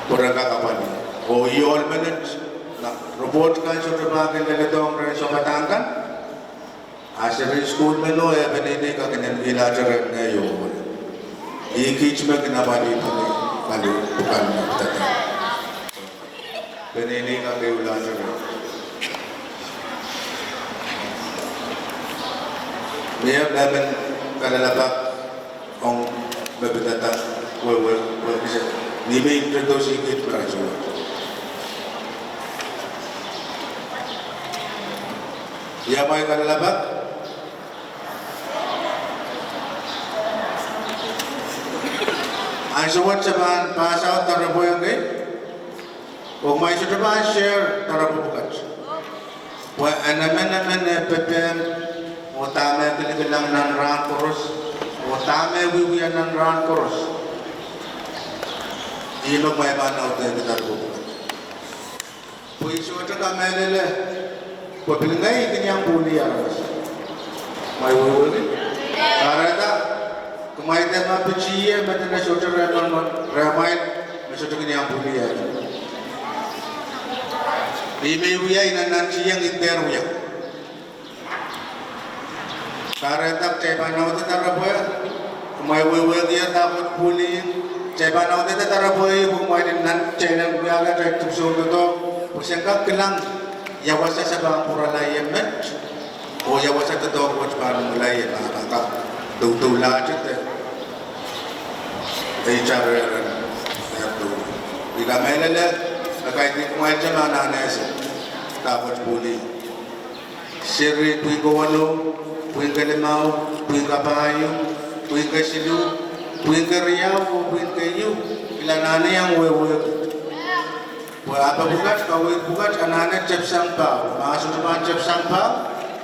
pwe ren kak apwalih. Oh ih ohl menet, ma report kan sohte pahn kin leledohng rehn sounpadahk kan, a seri sukuhl meno e peneinei kak kin emeneilahte rehn ngehi oh ohl. Ih kiht me kin apwalih pali, pali pwukan me pidada. Peneinei kak ehuilahte rehn. Mie mehmen kalelapak ong me pidada wehwe, wehwe kis, ni me introduce kiht me rahnwet. Ia mwein kalelapak? Ansou wet se pahn pass out doaropwe kei. Oh kumwail sohte pahn share doaropwe pwukat. Pwe emenemen eh pepehm, oh dahme kilikilang nan rahn koaros, oh dahme wiewia nan rahn koaros, ih me kumwail pahn audehki doaropwe pwukat. Pwe I sohte kamehlele, pwe pil ngehi kin iang pwulih aramas. Kumwail wehwehki? Kahrehda, kumwail dehr pahn pitih ie, me dene sohte rehmwail, rehmwail, me sohte kin iang pwulih aramas. Ih me I wia, I nantihong I dehr wia. Kahrehda kitail pahn audehda doaropwe, kumwail wehwehki ie dahkot pwulih, kitail pahn audehda doaropwe, pwe kumwail nan kitail nan wiahla kitail dipwisou doadoahk, pwe sen kak kilang ia wasa se pahn pwurala ie met, oh ia wasa doadoahk wet pahn mwomwla ie ma kak doudoulahte de. Ei, tare ren, ren dou. I kamehlele, me kaidehn kumwail te ma anahne ese dahkot pwulih. Seri pwihn kowolo, pwihn kelimau, pwihn kapahieu, pwihn kesiluh, pwihn keriau, oh pwihn keieu, I anahne iang wehwehki. Pwe ape pwukat, kaweid pwukat, anahne tepsang pahu. Ma sohte pahn tepsang pahu,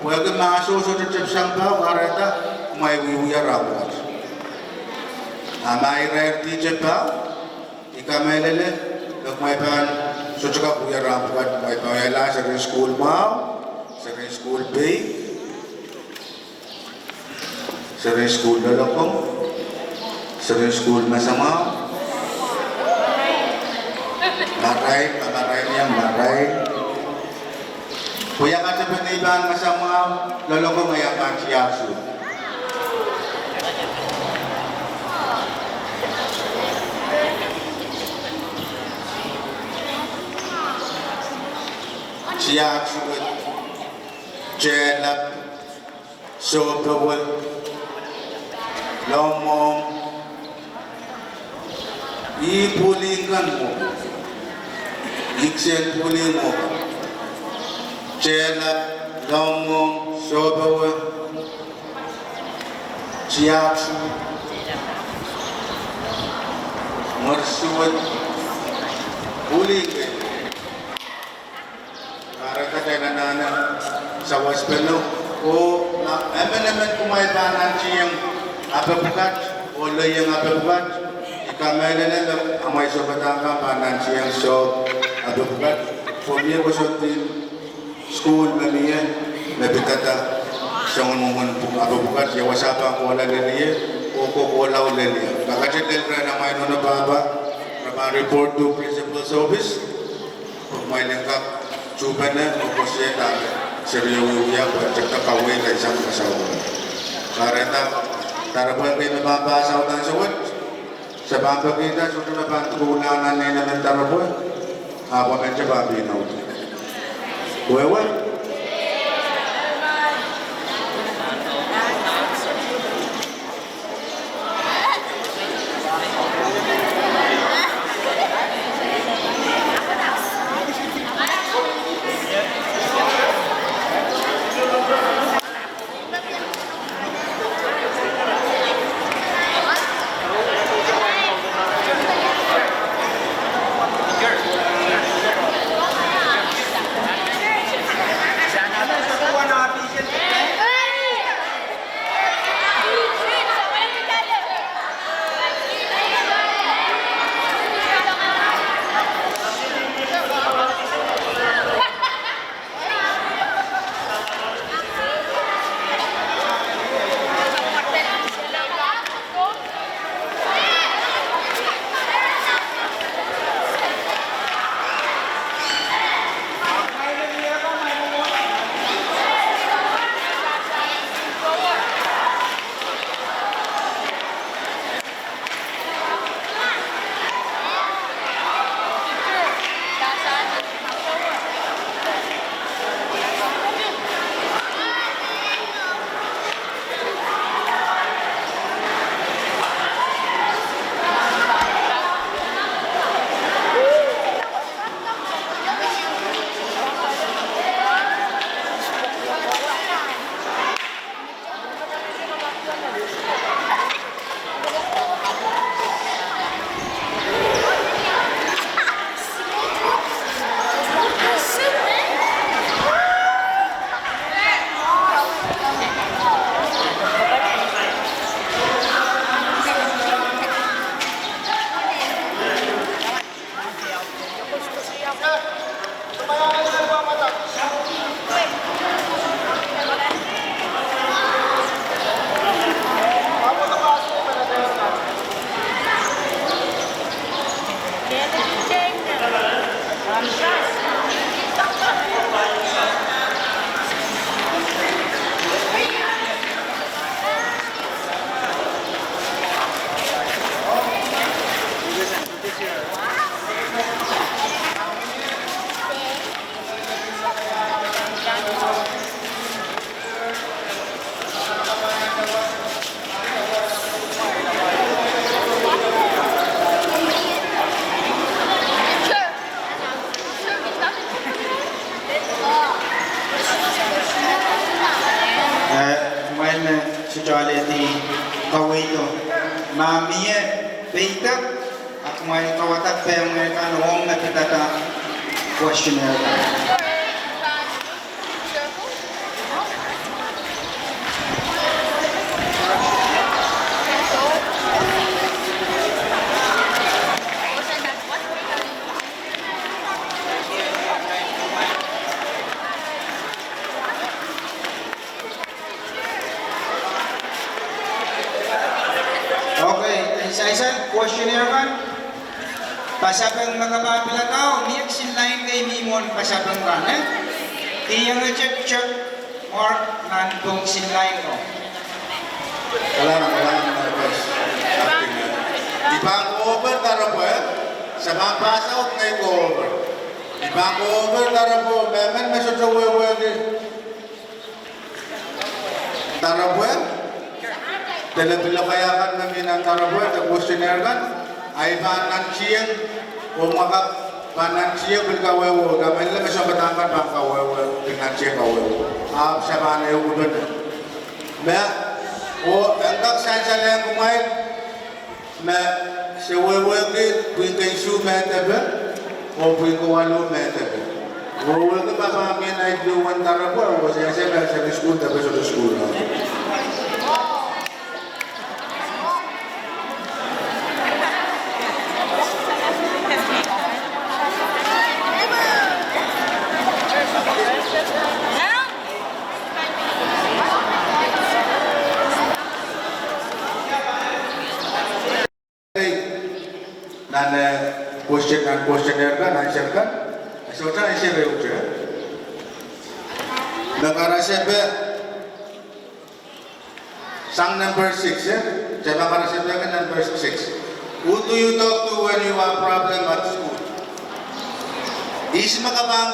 pwehki ma soh sohte tepsang pahu, kahrehda, kumwail wiewia rahn pwukat. A ma irair dihte pahu, I kamehlele, me kumwail pahn sohte kak wia rahn pwukat, kumwail pahn wiahla seri sukuhl mwahu, seri sukuhl peik, seri sukuhl loalokong, seri sukuhl masamwahu, marain, ma marain iang marain. Pwe ia katepen ei pahn masamwahu, loalokong ia pahn tiahk suwed. Tiahk suwed, tehlap, sohpewe, lohmwohmw, ih pwulih kan mwo, ih kisehn pwulih mwo, tehlap, lohmwohmw, sohpewe, tiahk suwed, mwersuwed, pwulih kan. Kahrehda kitail anahne sawaspene, oh ma emenemen kumwail pahn nantihong ape pwukat, oh lelohng ape pwukat, I kamehlele me amwail sounpadahk kan pahn nantihong sohp ape pwukat, pwe mie koasoandi sukuhl me mie, me pidada soangen mwomwen ape pwukat, ia wasa pahn kohla lel ie, oh kohkohla lel ie. Kakete lel rehn amwail nohno pahpa, re pahn report to principal's office. Kumwail en kak tuhpene oh koasoia dahme seri wiewia, pwe tepda kaweid, kaisang, kasawih. Kahrehda, doaropwe kei me pahn pass out ansou wet, se pahn pekihda, sohte me pahn dukuhla nan nein emen doaropwe, ahpw emen te pahn pil audehla. Wehwe. Sohte alehdi kaweid o. Ma mie peidek, a kumwail kawadek pehmw kan ong me pidada questionnaire kan. Okay, en saisang questionnaire kan. Pasapeng me ke pahn pilada, mie kisin lain kei me mwohn pasapeng kan, eh? Ih iang check, check mark nan pwung kisin lain ko. Kalahngan, kalahngan, Marcus. I pahn koper doaropwe, se pahn pass out ngehi koper. I pahn koper doaropwe, mehmen me sohte wehwehki doaropwe, de pil lokaia kan me mi nan doaropwe, de questionnaire kan, ahi pahn nantihong, oh ma ke pahn nantihong pil kawehwe, ke mendahki me sounpadahk kan pahn kawehwe, pil nantihong kawehwe. Ahpw se pahn ehu kupene. Me, oh en kak sansalehng kumwail, me se wehwehki pwihn kei isuh me depe, oh pwihn kei waluh me depe. Wehwehki ma pahn mie nait luhwen doaropwe, oh se ese me seri sukuhl depe, sohte sukuhl ahpw. Nan, eh, question, nan questionnaire kan, answer kan, sohte answer ehute. Me karasepe sang number six, eh? Se me karasepe ke number six. Who do you talk to when you have problem at school? Ihs me ke pahn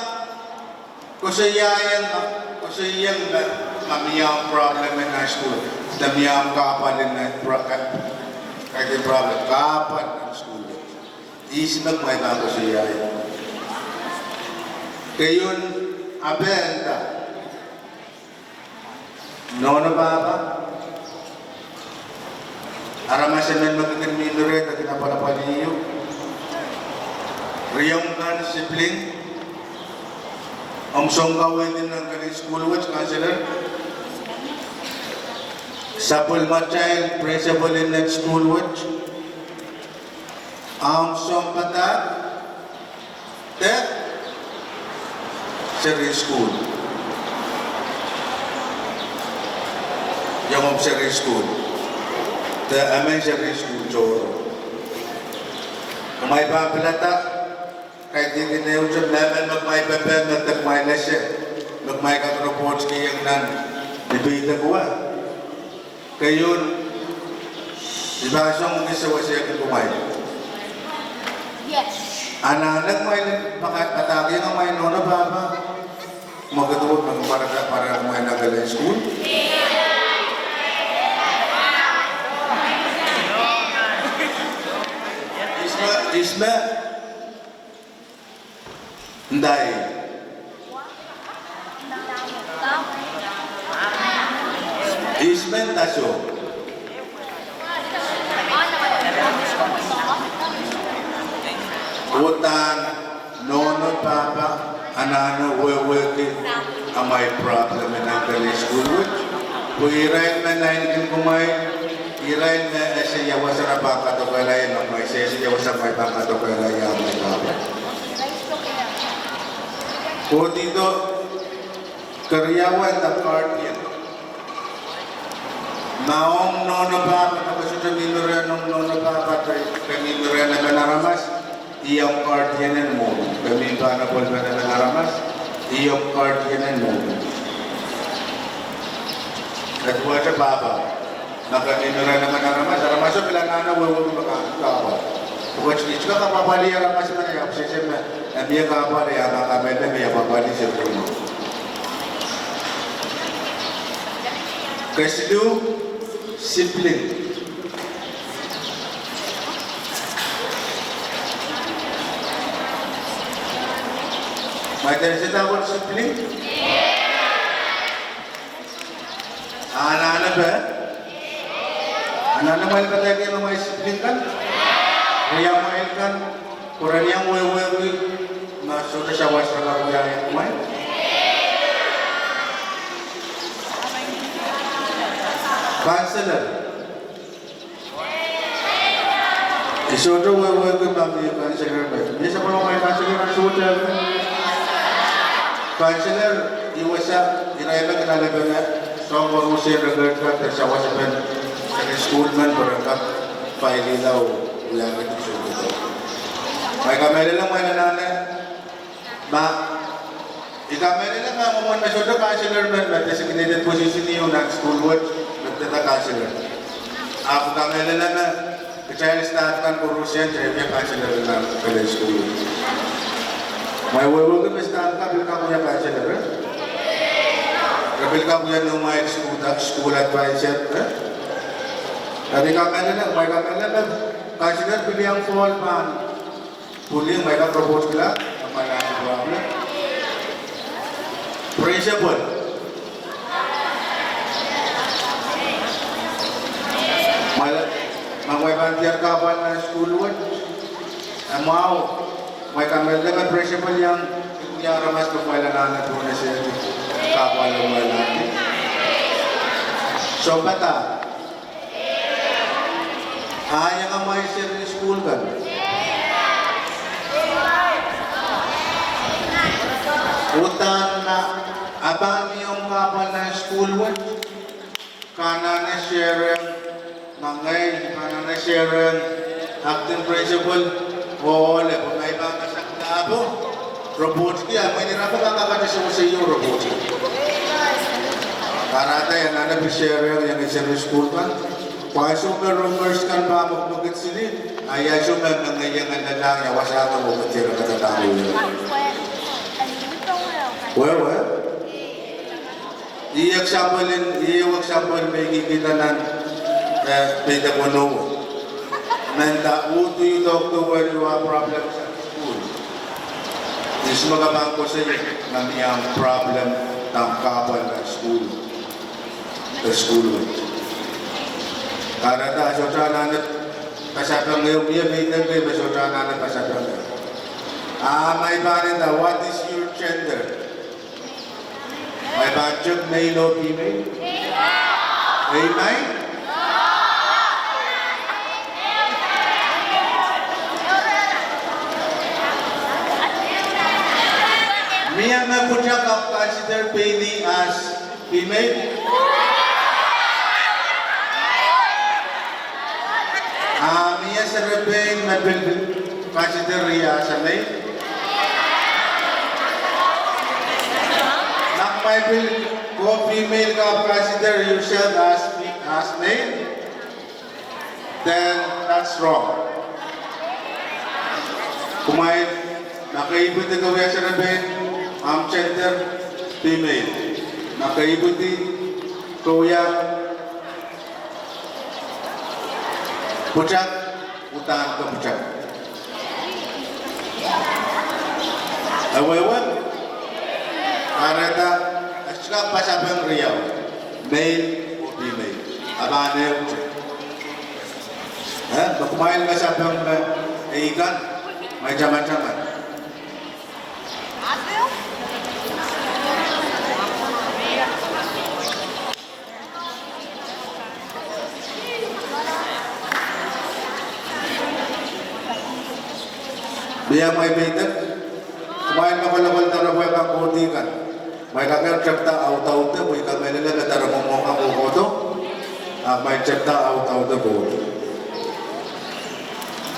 koasoiaiong, koasoiaiong me, ma mie omw problem nan sukuhl, de mie omw kahpwal nan pro-, ka-, kaidehn problem, kahpwal nan sukuhl. Ihs me kumwail pahn koasoiaiong? Keieun ape nda, nohno pahpa, aramas emen me ke kin mihmi reh de kin apwalapwalih uhk. Riomw kan, sibling, omw sounkaweid en nan kelen sukuhl wet, counselor. Sapwellimatail principal en nan sukuhl wet. Omw sounpadahk de serihn sukuhl. Iang omw serihn sukuhl. De emen serihn sukuhl tohrohr. Kumwail pahn pilada, kaidehkin ehute, mehmen me kumwail pepehm me de kumwail ese me kumwail kak report kihong nan ni peidek wet. Keieun, I pahn song ni sewesehkin kumwail. Anahne kumwail pahn padahkihong amwail nohno pahpa mwekid wet me kin pwarada, pwarada kumwail nan kelen sukuhl. Ihs me, ihs me ndai. Ihs me nda soh. Uhdahn nohno pahpa anahne wehwehki amwail problem en nan kelen sukuhl wet. Pwe irail me naineki kumwail, irail me ese ia wasa re pahn kadokehla ie, ma kumwail sehse ia wasa kumwail pahn kadokehla ie amwail kahpwal. Kohdido keriau, nda guardian. Ma omw nohno pahpa, ma ke sohte mihmi rehn omw nohno pahpa, de ke mihmi rehn emen aramas, ih omw guardian en mwohmw. Ke mihmi pahn apwalipen emen aramas, ih omw guardian en mwohmw. Ke duwehte pahpa. Ma ke mihmi rehn emen aramas, aramaso pil anahne wehwehki me ke kahpwal. Pwe ke sohte kak apwalih aramas men, e ahpw sehse me e mie kahpwal, e ahpw kamehlele me e apwalih seri mwo. Kesiluh, sibling. Kumwail ese dahkot sibling? Anahne pwe, anahne mwail padahkihong amwail sibling kan, riamwail kan, pwe ren iang wehwehki ma sohte sawas re kak wia amwail. Counselor. I sohte wehwehki ma mie counselor me. Mie sapwellime counselor kan sohte. Counselor, I wasa, irail me kin ale pene, soang koaros en record kan, de sawasepen, de school men pwe re kak file ih lao, wiahki sohte. Mwail kamehlele, mwail anahne, ma, I kamehlele ma mwomwen me sohte counselor men me designated position ieu nan school wet, me pidada counselor. Ahpw I kamehlele me kitail staff kan koaros en tepida counselor nan pele school wet. Mwail wehwehki me staff kan pil kak wia counselor, eh? Re pil kak wia noumwail school, school advisor, eh? Ahpw I kamehlele, mwail kamehlele me counselor pil iang fall pahn pwuhng, mwail kak report kila, ma pahn problem. Principal. Mwail, ma mwail pahn diar kahpwal nan school wet, e mwahu, mwail kamehlele me principal iang, iang aramas me mwail anahne duwen ese kahpwal me mwail anahne. Sounpadahk. A iang amwail seri school kan. Uhdahn a pahn mie omw kahpwal nan school wet, ke anahne seri, ma ngehi, ke anahne seri, acting principal, oh, le pwe ngehi pahn kasakte ahpw report ki, a mwein irail pahn kakete sewese ieu report ki. Kahrehda I anahne pil seri iang seri school kan. Pwe ansou me rumors kan pahn mwekmwekid sili, a ia ansou me, me ngehi iang lelahng ia wasa kan mwekmwekid seri kan. Wehwe. Ih example en, ih example me I kihda nan, eh, peidek weneu. Menda, who do you talk to when you have problems at school? Ihs me ke pahn koasoia ma mie problem, dahmw kahpwal nan school, eh, school wet. Kahrehda sohte anahne pasapeng ehu, mie peidek me sohte anahne pasapeng ehu. A ma I pahn nda, what is your gender? Mwail pahn check male oh female? Amen? Mie me pwutak ahpw consider pein ih as female? A mie serepein me pil consider ih as a male? Ma kumwail pil ko female ke ahpw consider yourself as, as male, then that's wrong. Kumwail, ma ke ipwidi ke wia serepein, ahmw gender female. Ma ke ipwidi ke wia pwutak, uhdahn ke pwutak. E wehwe? Kahrehda, e sohte kak pasapeng riau, male oh female. A pahn ehute. Eh, ma kumwail me sapeng me, eh, I kan, ma I tamataman. Mie amwail peidek, kumwail me kolokol doaropwe kan kohdi kan. Mwail kak tepda audaudek, mwein I kamehlele me doaropwe mwo kan kohkohdo. A mwail tepda audaudek kohdo.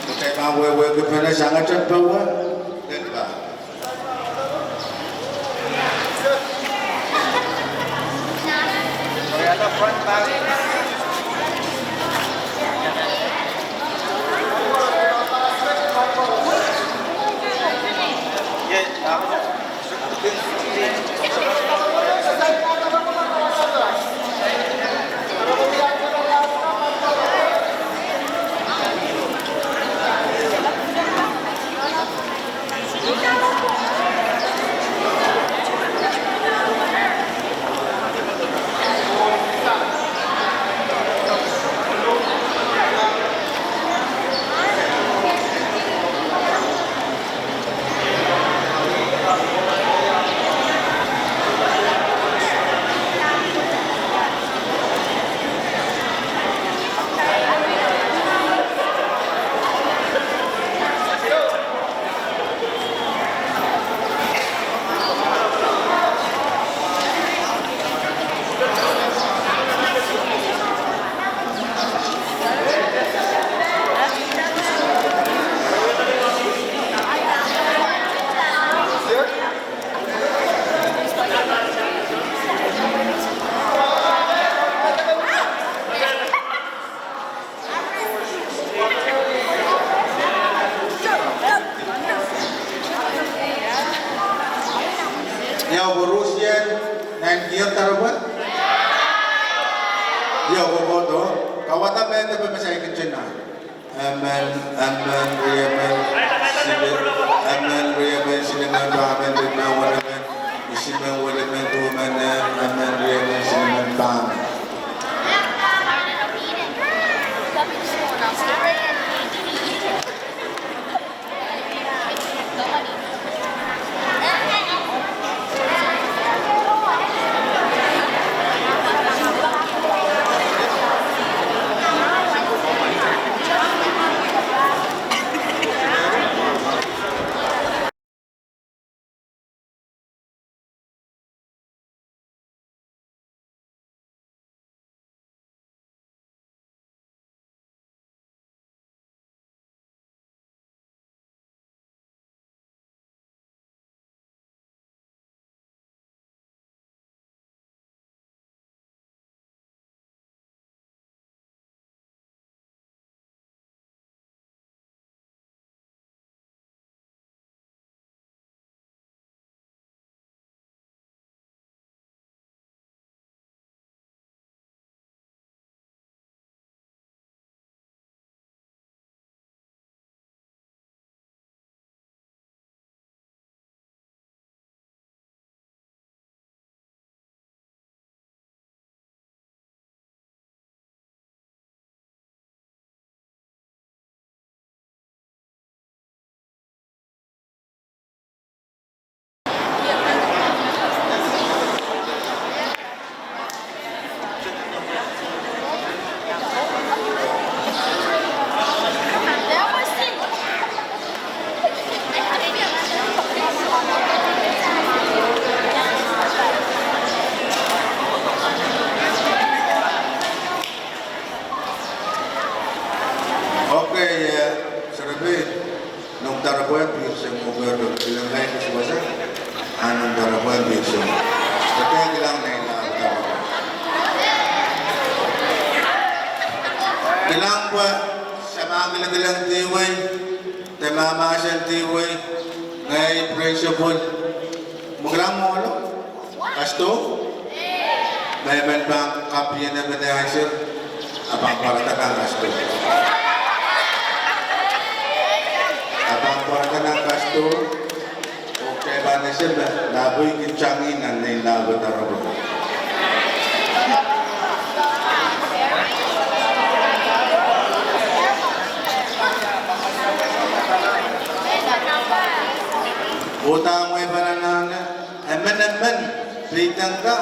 Kitail pahn wehwehkipene sang tepda wet, tepda. Ia koarusie nan kihong taropwe? Ia kokohdo. Kawada me depe me saikinte nan. Amen, amen, riemen, sile, amen, riemen, silemen, pahmen, limen, welemen, isimen, welemen, duwemen, amen, riemen, silemen, pahmen. Okay, eh, serepein, noumw taropwe pil sang, oh, pil sang, kilang ngehi kis wasa, ah, noumw taropwe pil sang. Kete kilang ngehi la taropwe. Kilang pwe, se ma kilang dihwei, de ma mahsen dihwei, ngehi principal. Me kilang mwohlo? Kasdo? Mehmen pahn kapw ie nan mehn answer, a pahn pwarada nan kasdo. A pahn pwarada nan kasdo. Okay, pahn ese me, lapwei kin sang nan nein lapwei taropwe. Uhdahn mwein pahn anahne, emenemen, peidengka,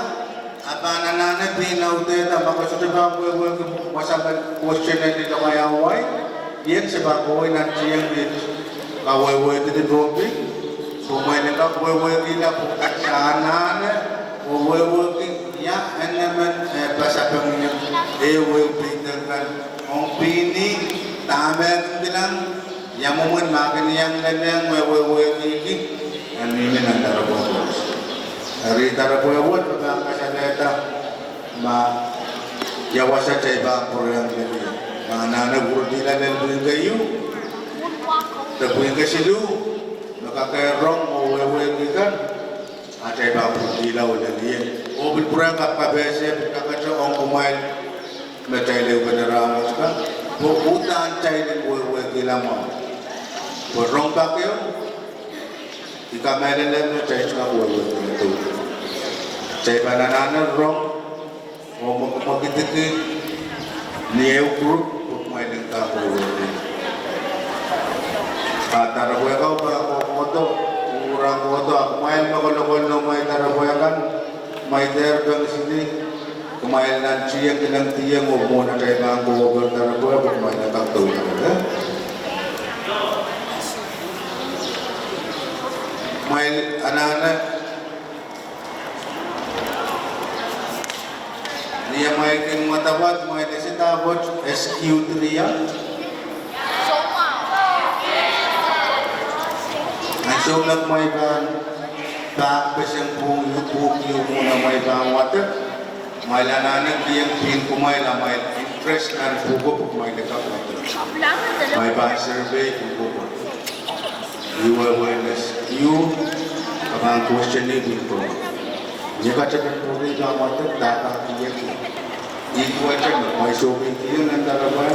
a pahn anahne pein audehda, ma ke sohte pahn wehwehki wasa me question en lilongaiahu wai, ien se pahn kohwei nan tieng ni kawehwehki di tohn pil, pwe mwein kak wehwehkihla pwe kak sa anahne, oh wehwehki, ia emenemen, eh, pasapeng ie, eh, wehwehki peidengkan, ong pini, dahme kin kilang, ia mwomwen ma kin iang lelehng me wehwehkihki, e mihmi nan taropwe koaros. Eri taropwe wet, pahn kasalehda, ma, ia wasa kitail pahn pwurehng lel ie. Ma anahne pwuridihla lel pwihn keieu, de pwihn kesiluh, me kak rong oh wehwehki kan, a kitail pahn pwuridihla oh lel ie. Oh pil pwurehng kapkapehse, pil kakete ong kumwail, me kitail ehupene rahnwet kan, pwe uhdahn kitail en wehwehkihla mwahu. Pwe rong pak ehu, I kamehlele me kitail kak wehwehkihla. Kitail pahn anahne rong, oh mwekimwekidki, ni ehu group, pwe kumwail en kak wehwehki. A taropwe kan pahn kohkohdo, pwurang kohdo, a kumwail me kolokol noumw taropwe kan, kumwail dehr pahn sili, kumwail nan tieng, kilang tieng oh mwohn atail pahn kohkohdo taropwe, pwe kumwail en kak doula, eh? Kumwail anahne, ni amwail kin mwadawad, kumwail ese dahpwet S Q three ah? Ansou me kumwail pahn pahkpeseng pwuhk, pwuhk ieu mwohn amwail pahn wadek, kumwail anahne kihong pein kumwail amwail interest nan pwuhko pwe kumwail kak wadek. Kumwail pahn survey pwuhko pwe. Iwe awareness. Iwe, ke pahn question-i pwuhko. Ie katepen pwuhki pahn wadek, dahkihda kihong. Ih duwehte me mwail sohpeidi nan doaropwe.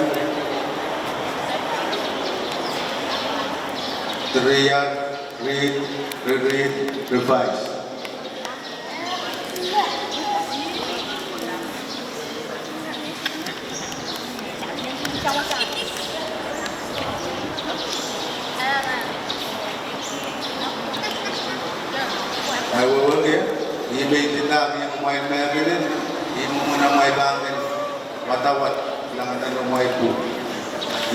Three R, read, reread, revise. Ahi wehwehki, ih me I ndinda kihong mwail mehkenen, ih mwomwen amwail pahn kin wadawad, kilangada nan amwail pwuhk.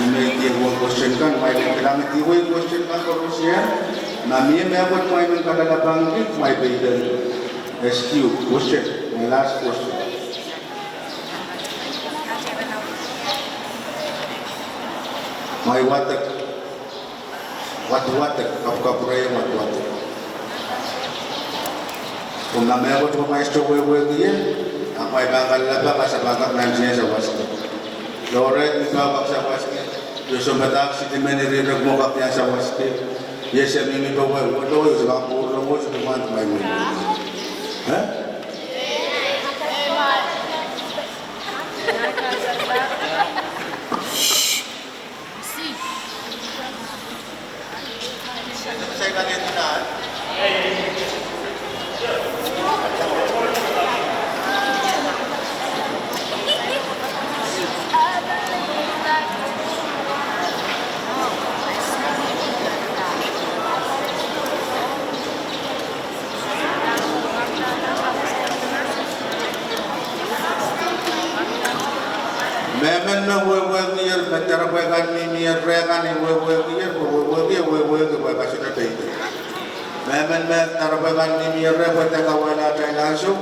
Ih me I kihong question kan, mwail en kilangada wei question kan koaros, ma mie mehkot mwail men kalelapak, mwail peidek. S Q, question, my last question. Mwail wadek, wadwadek, kapwkapwurehng wadwadek. Pwe ma mehkot mwail sohte wehwehki ie, ahpw mwail pahn kalelapak, a se pahn kak nantihong sawaski. Lorail mi pahn kak sawaski, ih sounpadahk, sidimen, irihrek mwo kak iang sawaski. Ie se mihmi powe, welo, ih se pahn pwurehng, ih se pahn mwail wehwehki. Eh? Mehmen me wehwehkier, me doaropwe kan mihmier reh kan wehwehkier, pwe wehwehki, wehwehki pwe e pahn sohte peidek. Mehmen me doaropwe kan mihmier reh pwe de kauwehla atail ansou,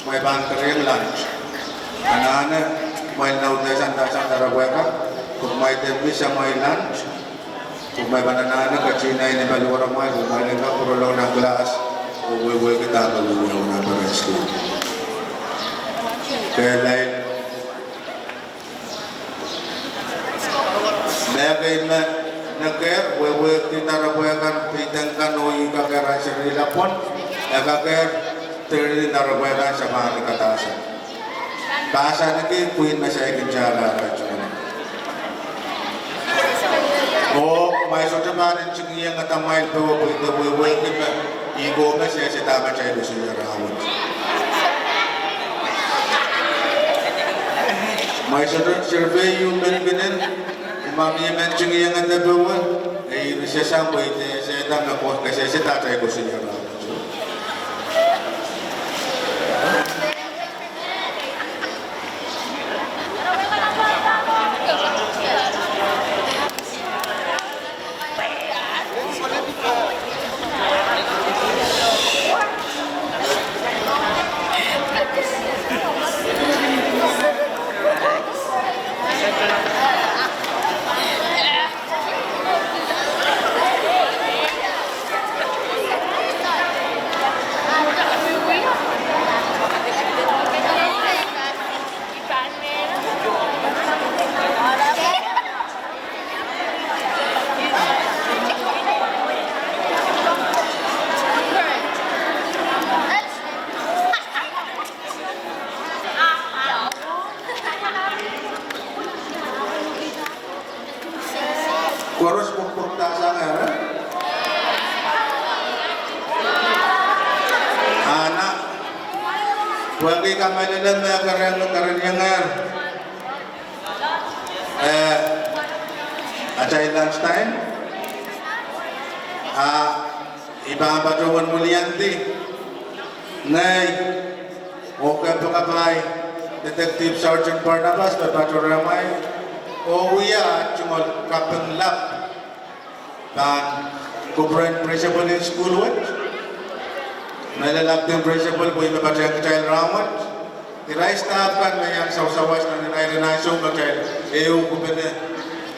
mwail pahn kerehng lunch. Anahne, mwail nau dahsang dahsang doaropwe kan, pwe mwail de miss amwail lunch. Kumwail pahn anahne ketin ain ni paliwaramwail, kumwail en kak pwurolong nan class, oh wehwehki dahme wiawi nan primary school. Kehlail. Me ekei me nekehr, wehwehki doaropwe kan, peidek kan, oh ih kakehr ansou ire lapwon, e kakehr teirin doaropwe kan, se pahn kadahsang. Pahsaneki pwihn me saikinte arail tungoal. Oh, mwail sohte pahn ntingihong adamwail powe pwe ih wehwehki me ih ko me sehse dahme kitail koasoia rahnwet. Mwail sohte survey ieu menkenen, ma mie me ntingihong ede powe, e ih risehsang pwe ih sehse dahme ko, ke sehse dahme kitail koasoia rahnwet. Koaros pwukpwukdahsangehr. Ahna, pwehki kamehlele me kereniengehr, eh, atail lunch time. Ah, I pahn patohwan wiliandi ngehi oh kempoakapai Detective Sergeant Barnabas me patohrehmwail oh wia tungoal kaping lap pahn kupwuren principal en sukuhl wet. Mehlel acting principal pwe ih me patehng kitail rahnwet. Irail staff kan me iang sawasawas nan irail en ansou me kitail ehu kupene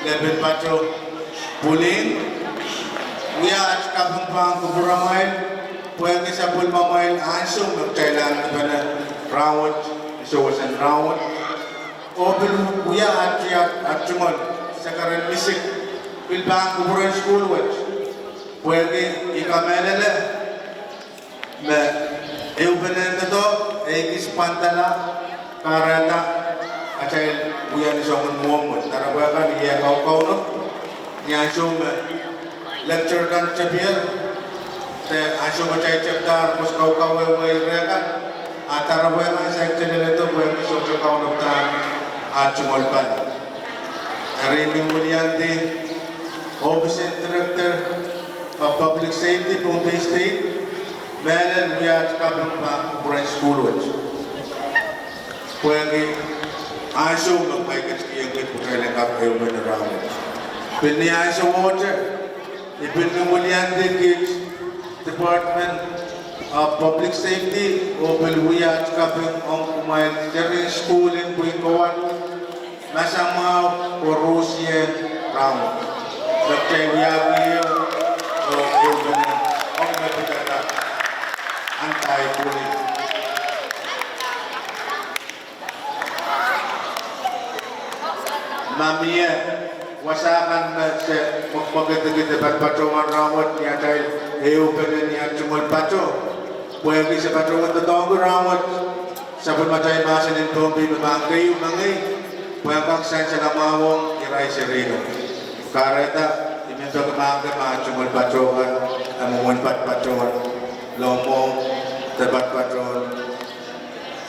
lepin pato pwulin. Wia aht kaping pahn kupwuramwail pwehki sapwellimamwail ansou me kitail ahneki kupene rahnwet, sewesen rahnwet. Oh pil wia aht, aht tungoal, se keren misik, pil pahn kupwuren sukuhl wet. Pwehki I kamehlele me Ehupenen doadoahk, e kis pwandala, kahrehda atail wia ni soangen mwomwen. Doaropwe kan, I kaukaunop ni ansou me lecture kan tepier, de ansou me kitail tepdahr kos kaukawehwe rehn kan, a doaropwe kan saikinte leledo pwehki sohte kaunopdahn aht tungoal pali. Eri I men wiliandi Office Director of Public Safety, Pohnpei State, mehlel wia aht kaping pahn kupwuren sukuhl wet. Pwehki ansou me kumwail ketikihong kit pwuhtail en kak ehupene rahnwet. Pil ni ansou mwohte, I pil men wiliandi kiht Department of Public Safety, oh pil wia aht kaping ong kumwail serien sukuhl en pwihn kowahl, masamwahu koaros en rahnwet. Kitail wiahki ehu, oh ehupene, ong me pidada anti-bullying. Ma mie wasa kan me se mwekmwekidikid, e patohwan rahnwet ni atail ehupene ni aht tungoal pato. Pwehki se patohwan doadoahngki rahnwet sapwellimatail mahsen en Pohnpei me pahn keieu mengei, pwe e kak sansal mwahu ong irail serihno. Kahrehda I men peki mahkpen ma aht tungoal pato kan, e mwomwen patpatohn lohmwohng de patpatohn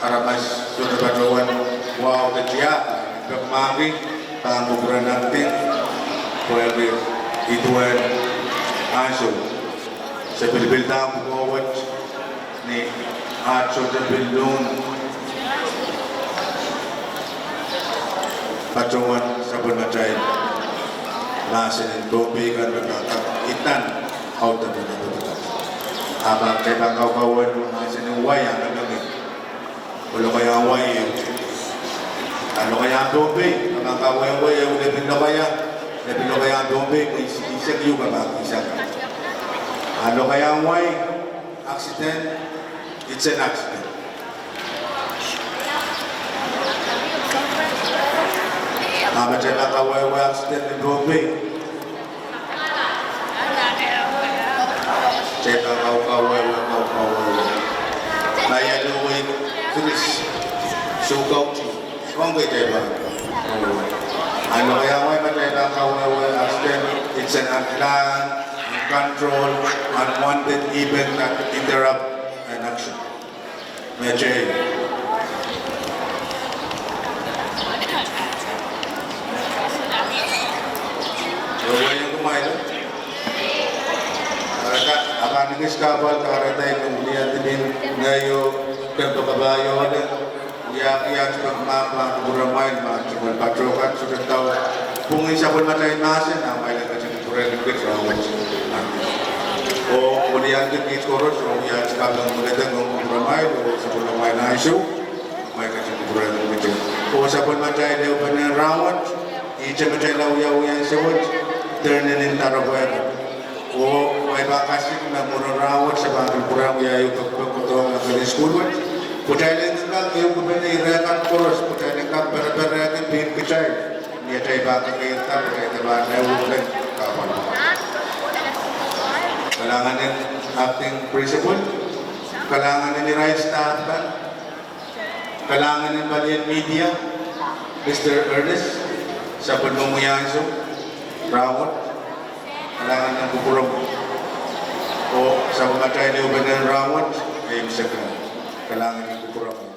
aramas, sohte patohwan wahu de tiahk, I men peki mahkpen pahn kupwuren acting, pwehki iduen ansou se pilipilda pwukoa wet ni aht sohte pil lung patohwan sapwellimatail mahsen en Pohnpei kan me pahn kak idan audepen apodakat. A ma kitail pahn kaukawehwe mahsen en wai, a mengei, oh lokaiahn wai ehu. A lokaiahn Pohnpei, a pahn kawehwe ehu lepin lokaia, lepin lokaiahn Pohnpei, pwe isek ieu, a pahn isek. A lokaiahn wai, accident, it's an accident. A ma kitail pahn kawehwe accident ni Pohnpei, kitail pahn kaukawehwe, kaukawehwe ma ia lowei, kiris, soh, kauti, ong kitail pahn. A lokaiahn wai ma kitail pahn kawehwe accident, it's an unplanned, uncontrolled, unwanted event that interrupt an action. Meteio. Wehwehki kumwail. Kahrehda, a pahn ekis kahpwal, kahrehda I men wiliandi ngehi oh kempoakepahio lel, wiahki aht peki mahk pahn kupwuramwail ma aht tungoal pato kan sohte ndau pwungin sapwellimatail mahsen, a kumwail en ketin kupwurehng kit rahnwet. Oh wiliandi kiht koaros, oh wia aht kaping meledewe ong kupwuramwail oh sapwellimamwail ansou, kumwail ketin kupwurehng kit. Oh sapwellimatail ehupene rahnwet, ihte me kitail wiawihada ansou wet, dehr nenen doaropwe kan. Oh kumwail pahn kasik me mwurin rahnwet se pahn pil pwurehng wia ehu pekipek kohdohng nan kelen sukuhl wet, pwuhtail en kak ehupene ire kan koaros, pwuhtail en kak pereperehki pein kitail ni atail pahn kekeirda, pwuhtail en pahn ehupene. Kahpwal. Kalahngan en acting principal, kalahngan en irail staff kan, kalahngan en palien media, Mister Ernest, sapwellimomwi ansou rahnwet, kalahngan en kupwuromwi. Oh sapwellimatail ehupene rahnwet, eimwi seken, kalahngan en kupwuromwi.